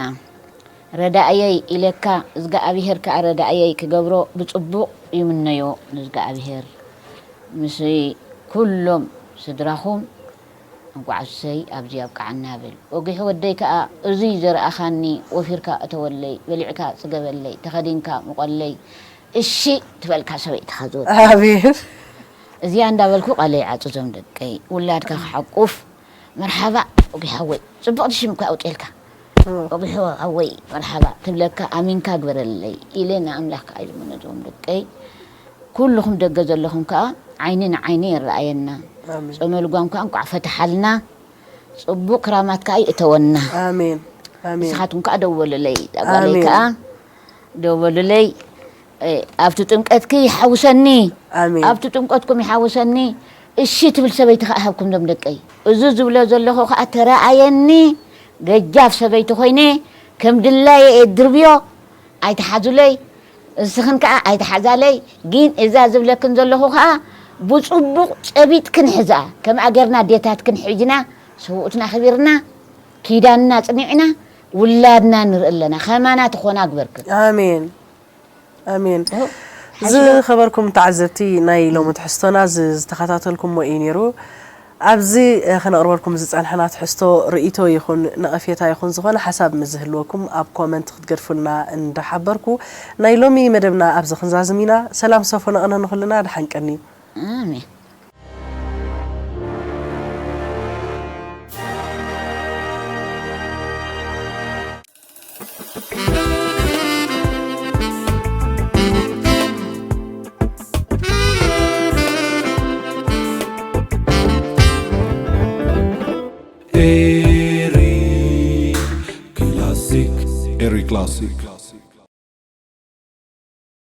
ረዳእየይ ኢለካ እዝጋኣብሄር ከኣ ረዳእየይ ክገብሮ ብጽቡቕ ይምነዮ ንእዝጋኣብሄር። ምስ ኩሎም ስድራኹም እንኳዕ እሰይ ኣብዚ ኣብቅዓና ብል። ወጊሑ ወደይ ከኣ እዙይ ዘርኣኻኒ ወፊርካ እተወለይ፣ በሊዕካ ጽገበለይ፣ ተኸዲንካ ምቖለይ፣ እሺ ትበልካ ሰበይትኻ ዝወድ ኣቤት እዚኣ እንዳበልኩ ቃለይ ዓጽዞም ደቀይ ውላድካ ክሓቁፍ መርሓባ ኦጊ ሓወይ ጽቡቕ ሽም እኳ ኣውፅልካ ኦጊ ሓወይ መርሓባ ትብለካ ኣሚንካ ግበረለይ ኢለ ንኣምላኽ ከዓ ይልምኖ እዞም ደቀይ ኩልኹም ደገ ዘለኹም ከዓ ዓይኒ ንዓይኒ ይረኣየና ኣሜን ጾመ ልጓም ከዓ እንቋዕ ፈትሓልና ጽቡቕ ክራማት ከዓ ይእተወና ኣሜን ኣሜን ንስኻትኩም ከዓ ደወሉለይ ዛጓለይ ኣሜን። ከዓ ደወሉለይ እ፣ ኣብቲ ጥምቀትኪ ይሓውሰኒ ኣሜን ኣብቲ ጥምቀትኩም ይሓውሰኒ እሺ ትብል ሰበይቲ ከዓ ሃብኩም ዞም ደቀይ እዚ ዝብሎ ዘለኹ ከዓ ተረኣየኒ ገጃፍ ሰበይቲ ኮይነ ከም ድላየ እየ ድርብዮ ኣይትሓዙለይ እስኽን ከዓ ኣይትሓዛለይ ግን እዛ ዝብለክን ዘለኹ ከዓ ብፅቡቕ ጨቢጥክን ሕዝኣ ከምኣ ጌርና ኣዴታትክን ሒዝና ሰብኡትና ኣኽቢርና ኪዳንና ኣፅኒዕና ውላድና ንርኢ ኣለና ከማና ትኾና ግበርክን ኣሜን ኣሜን ዝኸበርኩም ተዓዘብቲ ናይ ሎሚ ትሕዝቶና ዝ- ዝተኸታተልኩሞ እዩ ነይሩ ኣብዚ እ፣ ከነቕርበልኩም ዝፀንሐና ትሕዝቶ ርእይቶ ይኹን ነቐፌታ ይኹን ዝኾነ ሓሳብ ምስ ዝህልወኩም ኣብ ኮመንት ክትገድፉልና እንዳሓበርኩ ናይ ሎሚ መደብና ኣብዚ ክንዛዝም ኢና ሰላም ሰፎ ነቐነ ንኹልና ድሓን ቀኒ ኣሜን Eric Classic. Eric Classic.